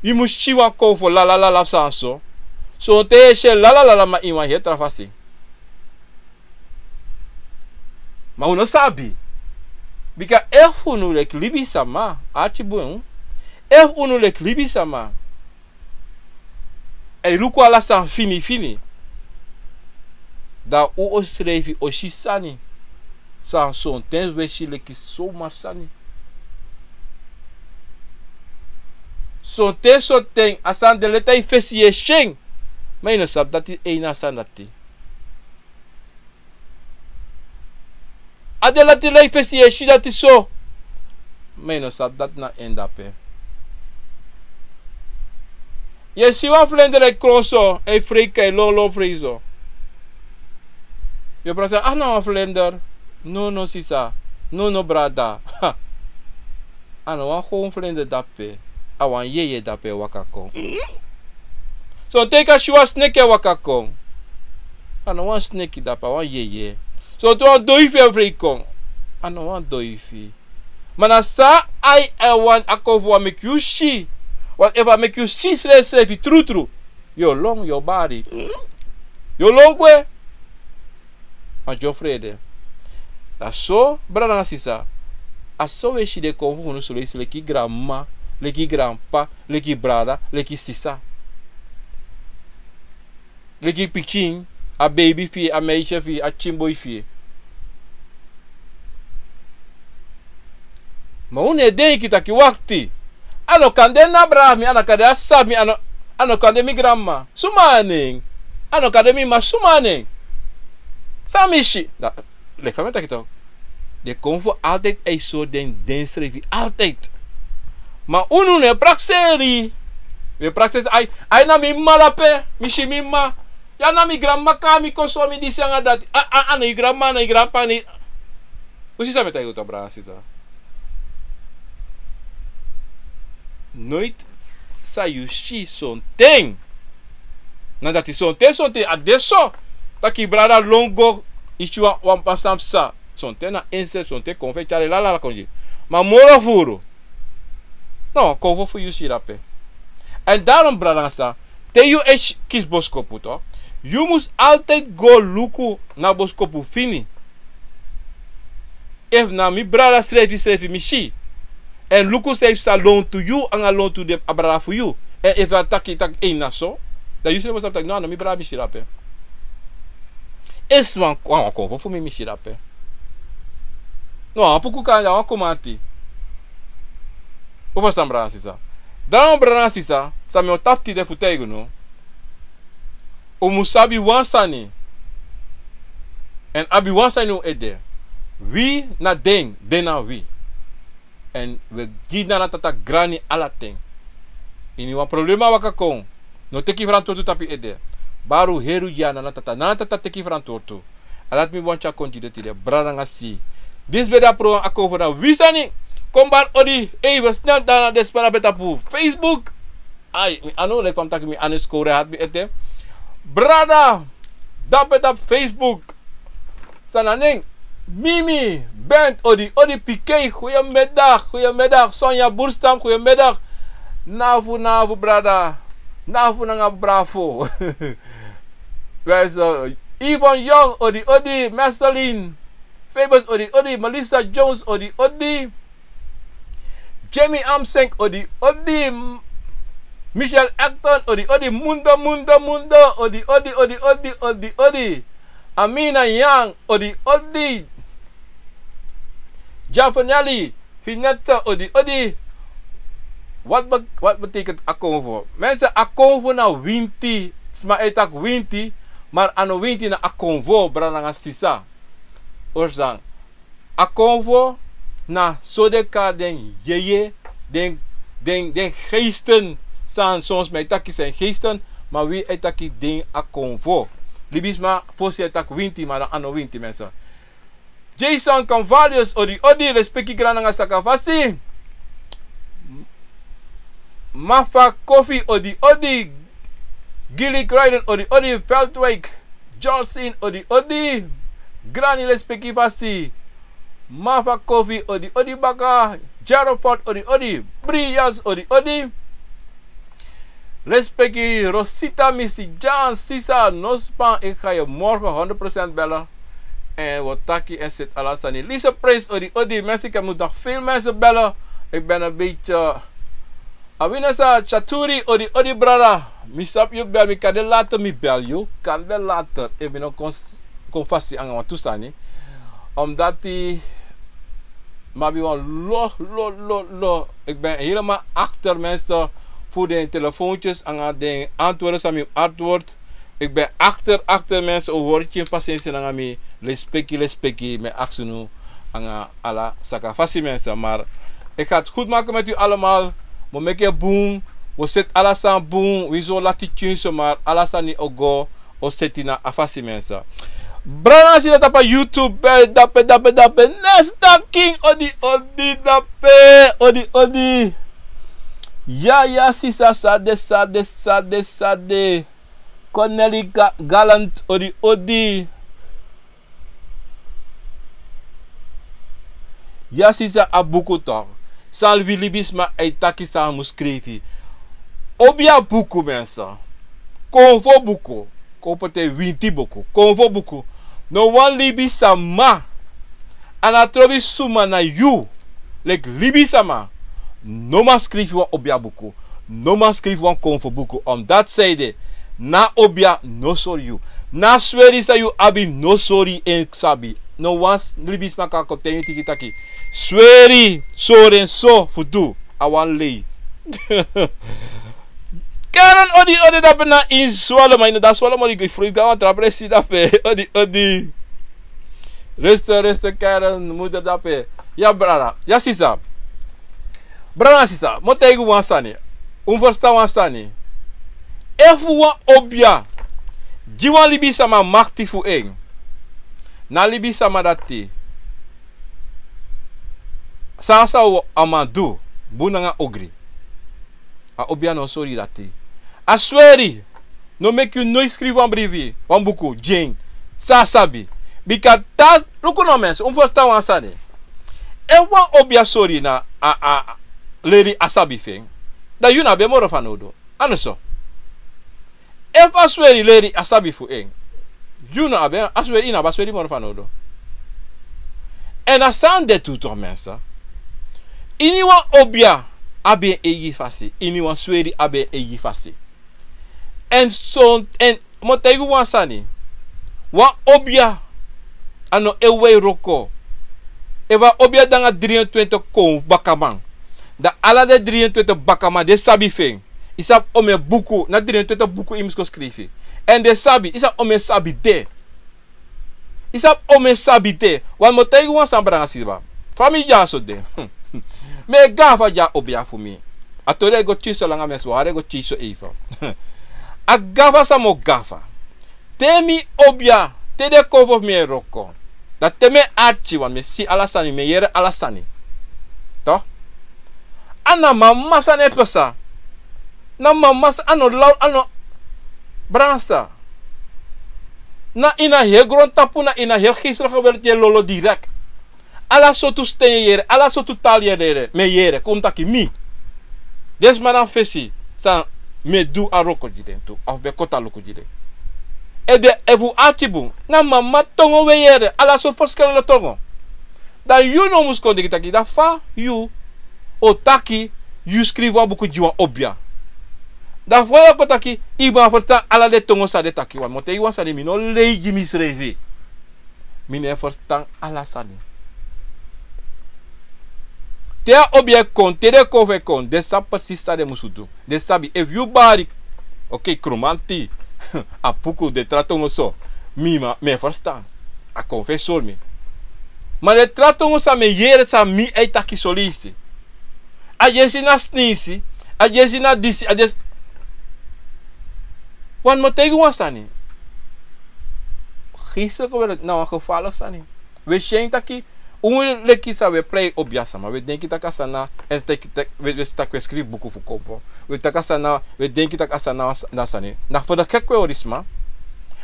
yu mu si wan konfo lala, lala, san so. Sonten yu e si en lala, lala, ma ini wan heri tra fasi. Ma un no sabi. Bika efu unu leki libisama, arki bun. Efu unu leki libisama e luku ala sani fini fini, dan un o srefi o si sani san sonten un e si leki soma sani. Sonten sonten a sani de leti na yu fesi, yu e si en, ma yu no sabi dati, en na a sani dati. A de leti na yu fesi, yu e si dati so, ma yu no sabi dati na en de ape. Yu e si wan vlinder e kron so, e frei kai lon lon frei so. Yu o prakseri, a na wan vlinder. No, no, sisa. No, no, brada. A no wan gewoon vlinder dape. A wan yeye dape e waka kon. Sonten yu kan si wan sneki e waka kon. A no wan sneki dape, a wan yeye. Sonten wan doifi e frei kon. A no wan doifi. Ma na san ai e wani a kon fu wan meki yu si. Want efu a meki yu si srefsrefi trutru, yu o lon, yu o bari. Yu o lon gwe. Want yu o frede. Na so, brada nanga sisa. A so wi e si den konfo fu unu so leisi leki granmama, leki granpapa, leki brada, leki sisa. Leki pikin, a beibi fi yu, a meisje fi yu, a pikin boi fi yu. Ma unu e denki taki wakti. A no kan de na brada fu mi, a no kan de a sisa fu mi, a no, a no kan de mi granmama. Suma a nen? A no kan de mi mama, suma a nen? San mi si. Da, leki fa mi e taki tok. Den konfo altijd e sori den, densrefi altijd. Ma unu no e prakseri. Wi e prakseri, ai, ai na mi mama dape, mi si mi mama. Ya na mi granmama kon mi kon sori mi disi nanga dati. A, a, a na yu granmama, a na yu granpapa, a na yu. Un si san mi e taigi un tok, brada nanga sisa. Noiti san yu si sonten. Na dati sonten, sonten a de so. Taki brada lon go, yu si wan, wan pasa psa. Sonten na inse, sonten konfo e tyari lala kondre. Ma moro furu. No, konfo fu yu si dape. Èn daarom, brada nanga sisa, te yu e kisi boskopu tok, yu mus altijd go luku na boskopu fini. Efu na mi brada srefsrefi mi si. Èn luku san yu sa lontu yu, anga lontu den a brada fu yu. Èn efu a taki, taki en na so. Dan yu srefi o sabi taki, no, a no mi brada mi si dape. Esi wan, wan, wan konfo fu mi mi si dape. No, a wan puku kanda, a wan komanti. Un ferstan, brada nanga sisa. Dan, brada nanga sisa, san mi o tapu tide fu taigi unu. Un mus sabi wan sani. Èn abi wan sani na un ede. Wi na den, den na wi. Èn wi e gi Nana Tata grani ala ten. Ini wan problema waka kon, no teki frantwortu tapu yu ede. Bari un heri un gi a Nana Tata. Nana Tata teki frantwortu. A dati mi wani tyari kon gi den tide, brada nanga sisa. Disi ben de a program Akomfo na wi sani. Kon bari odi, even snel dan na den sma dape tapu Facebook. Ai, mi anu, leki fa mi taki, mi anu skowru e hati mi ete. Brada dape tapu Facebook. San na nen? Mimi Bent, odi, odi, Pikei, goedemiddag, goedemiddag. Sonja Boerstam, goedemiddag. Nafu, nafu, brada. Nafu nanga bravo. Wij zo. Yvonne Young, odi, odi. Marceline Fabers, odi, odi. Melissa Jones, odi, odi. Jamie Amseng, odi, odi. M-, Michelle Acton, odi, odi. Mundo, Mundo, Mundo, odi, odi, odi, odi, odi, odi. Amina Yang, odi, odi. Javanelli Finette, odi, odi. Wat be-, wat betekent Akomfo? Mensen, Akomfo na winti. Sma e taki winti, maar a no winti, na Akomfo, brada nanga sisa. Orsan. Akomfo na so den kari den yeye, den, den, den geesten. San, son sma e taki san geesten, ma wi e taki den Akomfo. Libisma fosi e taki winti, ma dan a no winti, mensen. Jason Carvalhos, odi, odi, respeki, grani nanga sakafasi. Mafa Kofi, odi, odi. Gilly Crichton, odi, odi. Veldwijk Jocelyn, odi, odi. Grani, respeki fasi. Mafa Kofi, odi, odi, baka. Jarofort, odi, odi. Briels, odi, odi. Respeki Rosita, Misi Jan, sisa, no span, ik ga je morgen honderd procent bellen. En we taki en zit alles aan die. Lise Prince, odi, odi, mensen, ik heb, moet nog veel mensen bellen. Ik ben een beetje, Awinesa Chaturi, odi, odi, brada. Mi sabi yu bel, mi kan de later, mi bel yu. Kan de later. Efu mi no kon, kon fasi nanga wan tu sani. Omdat mi abi wan lo, lo, lo, lo. Ik ben helemaal achter, mensen, voor de telefoontjes nanga de antwoorden san mi antwoord. Ik ben achter, achter, mensen, un hori, yu pasensi nanga mi, respeki, respeki, mi e aksi unu nanga ala sakafasi, mensen. Maar ik ga het goed maken met u allemaal. Mi o meki en bun, Wi o seti ala sani bun, wi so lati tyun so, ma ala sani o go, o seti na a fasi, mensen. Brada nanga sisa tapu a YouTube, dape, dape, dape, Nesta King, odi, odi, dape, odi, odi. Ya, ya, sisa, sade, sade, sade, sade. Cornelie Ga-, Galant, odi, odi. Ya, sisa, a buku toch. San wi libisma e taki san a mu skrifi. Obia buku, mensen. Konfo buku. Kon poti winti buku. Konfo buku. No wan libisma. A no trobi suma, na yu. Leki libisma. No man skrifi wan obia buku. No man skrifi wan konfo buku. Omdat san ede, na obia no sori yu. Na sweri san yu abi no sori en sabi. No wan libisma kan kon taigi yu taki, sweri, sori en so fu du. A wan lei. Karen, odi, odi, dape na ini swalo, ma ini a swalo moro, yu go frui go na wan tra presi dape. Odi, odi. Ruste, ruste, Karen, moeder dape. Ya, brada. Ya, sisa. Brada, sisa, mi o taigi un wan sani. Un ferstan wan sani. Efu wan obia gi wan libisma makti fu en, na libisma dati, san a sa o, a man du, bun nanga ogri. A obia no sori dati. A sweri. No meki yu noiti skrifi wan brifi, wan buku gi en, san a sabi. Bika, luku no, mensen, un ferstan wan sani. Efu wan obia sori na a, a, a leri a sabi fu en, dan yu no abi en moro fanowdu. A no so? Efu a sweri leri a sabi fu en, yu no abi en, a sweri, yu no abi a sweri moro fanowdu. Èn a sani de tu toch, mensen. Iniwan obia abi en eigi fasi, iniwan sweri abi en eigi fasi. Èn so, èn mi o taigi un wan sani. Wan obia, a no e wei wroko. Efu a obia de nanga dri en twenti kon bakaman, dan ala den dri en twenti bakaman, den sabi fu en. Yu sabi omeni buku, na dri en twenti buku yu mus kon skrifi. Èn den sabi, yu sabi omeni sabi de. Yu sabi omeni sabi de. Wan mi o taigi un wan sani, brada nanga sisa. Fa mi dyaso de. Mi e gafa gi a obia fu mi. A tori e go tyun so langa, mensen, wi o hari en go tyun so even. A gafa san mi o gafa. Te mi obia, te den konfo fu mi e wroko, dan te mi e arki, want mi e si ala sani, mi e yere ala sani. Toch? A na mama sani e pasa. Na mama sa-, a no law, a no, brada nanga sisa. Na ini a heri grontapu, na ini a heri geestelijke wereld yu e lolo direct. Ala sortu sten yu e yere, ala sortu taal yu e yere, mi e yere, kon taki mi. Den sma na fesi san mi e du a wroko gi den tu, of mi e koti a luku gi den. Efu den, efu un arki bun, na mama tongo wi e yere, ala sortu verschillende tongo. Dan yu no mus kon denki taki, dan fa yu o taki yu skrifi wan buku gi wan obia. Dan fa yu o kon taki yu man ferstan ala den tongo san den taki. Wan mi o taigi wan sani, mi no lei gi misrefi. Mi no e ferstan ala sani. Te a obia e kon, te den konfo e kon, den sabi precies san den musu du. Den sabi, efu yu bari, oké, Kromanti, a buku, den tra tongo so, mi, ma mi e ferstan. A konfo e sori mi. Ma den tra tongo san mi e yere, san mi e taki soleisi. A dyesi na sneisi, a dyesi na disi, a dyesi. Wan mi o taigi wan sani. Geestelijke wereld na wan gevaarlijk sani. Wi e si en taki, un leki san wi e prei obia sama. Wi e denki taki a sani na, èn taki, taki, wi, wi si taki wi e skrifi buku fu konfo. Wi taki a sani na, wi e denki taki a sani na, na sani. Na fu den gek wi e hori sma.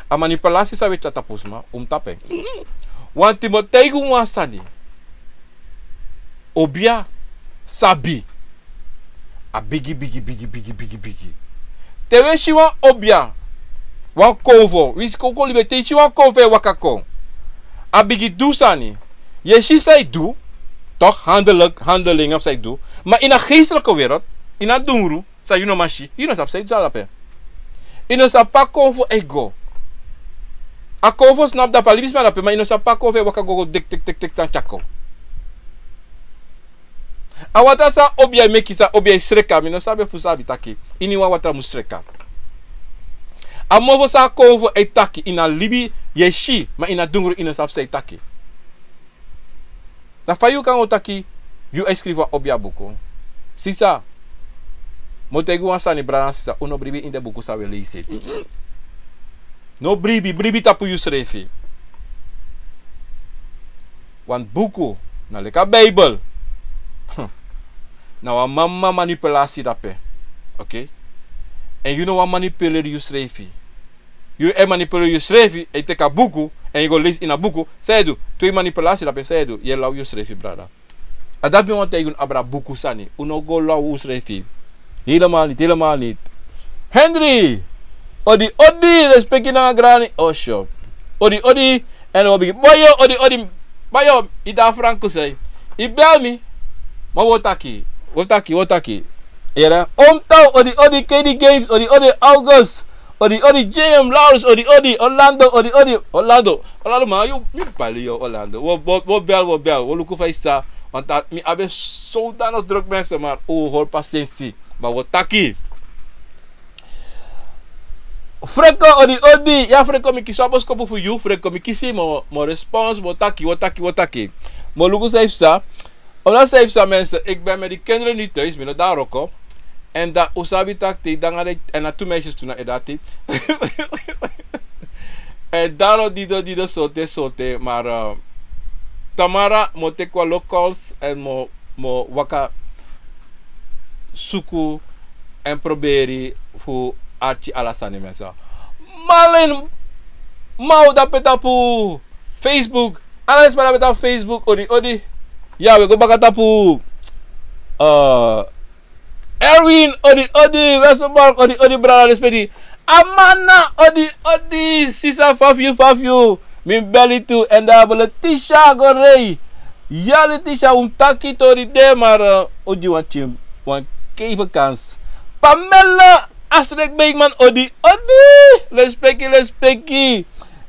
A manipulasi san wi e tyari tapu sma, un mu tapu en. Wan mi o taigi un wan sani. Obia sabi. A bigi, bigi, bigi, bigi, bigi, bigi. Te wi e si wan obia, wan konfo, wi si koko libi, te yu si wan konfo e waka kon, a bigi du sani. Yu e si san yu du, toch, handel-, handelingen of san yu du. Ma ini a geestelijke wereld, ini a dungru, san yu no man si, yu no sabi san yu du dape. Yu no sabi pe a konfo e go. A konfo snapu dape, a libisma dape, ma yu no sabi pe a konfo e waka go, go deki, deki, deki, deki, san tyari kon. A watra san obia e meki, san obia e sreka, mi no sabi efu un sabi taki iniwan watra mus sreka. A mofo san a konfo e taki, ini a libi yu e si, ma ini a dungru yu no sabi san yu e taki. Dan fa yu kan go taki yu e skrifi wan obia buku? Sisa, Mi o taigi wan sani, brada nanga sisa, un no bribi ini den buku san un e leisi. No bribi, bribi tapu yusrefi. Wan buku, na leki a Bijbel. Na wan mama manipulasi dape. Oké? Èn yu no wani manipuleri yusrefi. Yu e manipuleri yusrefi, e teki a buku, èn yu go leisi ini a buku, san yu e du? Twee manipulasi dape, san yu e du? Yu e law yusrefi, brada. A dati mi wani taigi unu abra buku sani. Un no go law unsrefi. Helemaal niet, helemaal niet. Henry! Odi, odi, respeki nanga grani. Osho. Odi, odi. Èn wi o bigin. Bayo, odi, odi. Bayo, yu de na Frankrijk. Yu bel mi. Ma wi o taki. Wi o taki, wi o taki. Yere. Omtaw, odi, odi, K D Games, odi, odi, August. Odi, odi, J M Lawrence, odi, odi, Orlando, odi, odi, Orlando. Orlando, ma, yu, mi bali yu, Orlando. Wi o, wi o, wi o bel, wi o bel. Wi o luku fa yu sa. Want a, mi abi sowdano druk mensen, maar un hori pasensi. Ma wi o taki. Freko, odi, odi. Ya, Freko, mi kisi wan boskopu fu yu. Freko, mi kisi, mi o, mi o respons, wi o taki, wi o taki, wi o taki. Mi o luku san yu sa. Omdat zij zei mensen, ik ben met die kinderen niet thuis, mi no de na wroko. En dan, un sabi taki te yu de nanga den, en na tu meisjes tu na e dati. En daarom dido, dido sote, sote, maar, eh, Tamara, mi o teki wan locals, en mi o, mi o waka suku, en proberi fu arki ala sani mensen. Malin, ma un dape tapu Facebook. Ala den sma dape tapu Facebook, odi, odi. Ya, wi e go baka tapu, eh, Erwin, odi, odi. Westerbork, odi, odi, brada, respeki. Amana, odi, odi. Sisa, fa fu yu, fa fu yu. Mi bel yu tu, en dan Letitia go rei. Ya, Letitia, un taki tori de, maar, eh, odi, wan tim, wan keive kans. Pamela, Astrid Beekman, odi, odi. Respeki, respeki.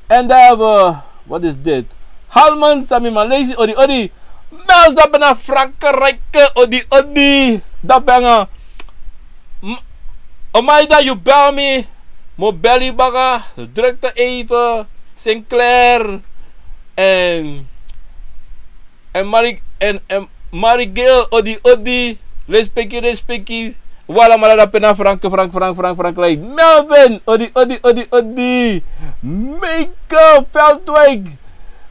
En dan hebben we, wat is dit? Halman, Sami Malaysi, odi, odi. Mels, dape na Frankrijk, odi, odi. Dape nanga. M-, Omaida, yu bel mi. Mi o bel yu baka. Drukte even. Sinclair. En En Mari-, en, en Marigel, odi, odi. Respeki, respeki. Wi alamala dape na Frank, Frank, Frank, Frank, Frankrijk. Melvin, odi, odi, odi, odi. Michael Veldwijk.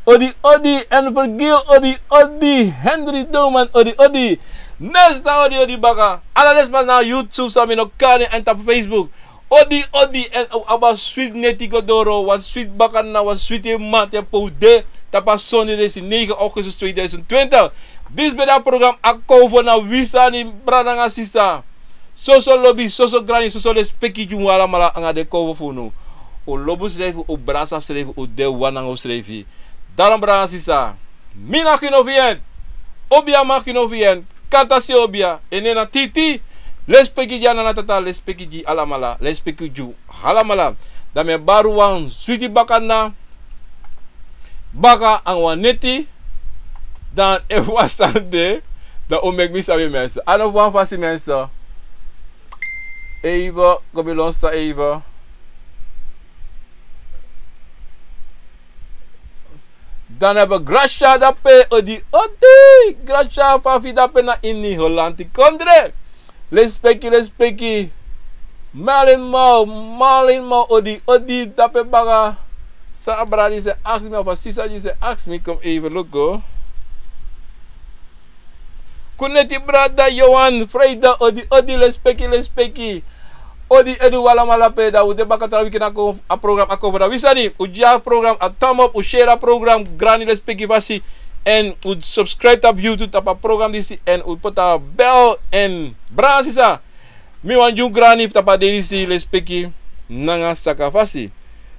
Odi, odi. En Virgil, odi, odi. Henry Doman, odi, odi. Nesta, odi, odi, baka. Ala den sma na YouTube, san mi no kari, en tapu Facebook. Odi, odi, en un abi wan switi neti go doro, wan switi bakana, wan switi mamanten pe un de, tapu a sonde disi, negen augustus tweeduizend twintig. Disi ben de a program Akomfo na wi sani, brada nanga sisa. Soso lobi, soso grani, soso lespeki gi un alamala nanga den konfo fu unu. Un lobi unsrefi, un brasa srefi, un de wan nanga unsrefi. Daarom brada nanga sisa, mi na Ginovian, obia ma Ginovian, kata si obia, en nen na Titi, lespeki gi a nana tata, lespeki gi alamala, lespeki gi un alamala. Dan mi e bari wan switi bakana, baka nanga wan neti, dan efu wan sani de, dan un meki mi sabi mensen. A no fu wan fasi mensen. Even, kon mi lon san even. Dan hebben we Gracia dape, odi, odi. Gracia, fa fu yu dape na ini Holland kondre. Lespeki, lespeki. Malin Mau, Malin Mau, odi, odi, dape baka. San a brada disi e aksi mi, of a sisa disi e aksi mi, kon mi even luku. Kuneti brada Johan Freida, odi, odi, lespeki, lespeki. Odi, odi, un alamala pe, dan un de baka tra wiki na kon, a program Akomfo na wi sani. Un gi a program a thumb up, un share a program, grani lespeki fasi. En un subscribe tapu YouTube, tapu a program disi, en un poti a bel, en brada nanga sisa. Mi wani gi un grani fu tapu a dei disi, lespeki nanga saka fasi.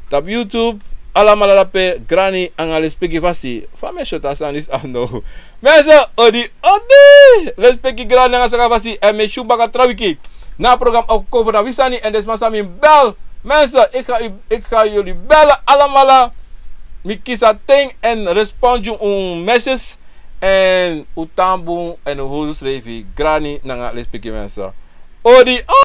Tapu YouTube, alamala dape, grani nanga lespeki fasi. Fa mi e si a sani disi, a no. Mensen, odi, odi! Lespeki, grani nanga saka fasi. En mi e si un baka tra wiki na a program Akomfo na wi sani, en den sma san mi bel. Mensen, ik ga u, ik ga jullie bellen alamala. Mi kisi a ten en respond gi un message. En un tan bun, en un hori unsrefi, grani nanga lespeki mensen. Odi, odi!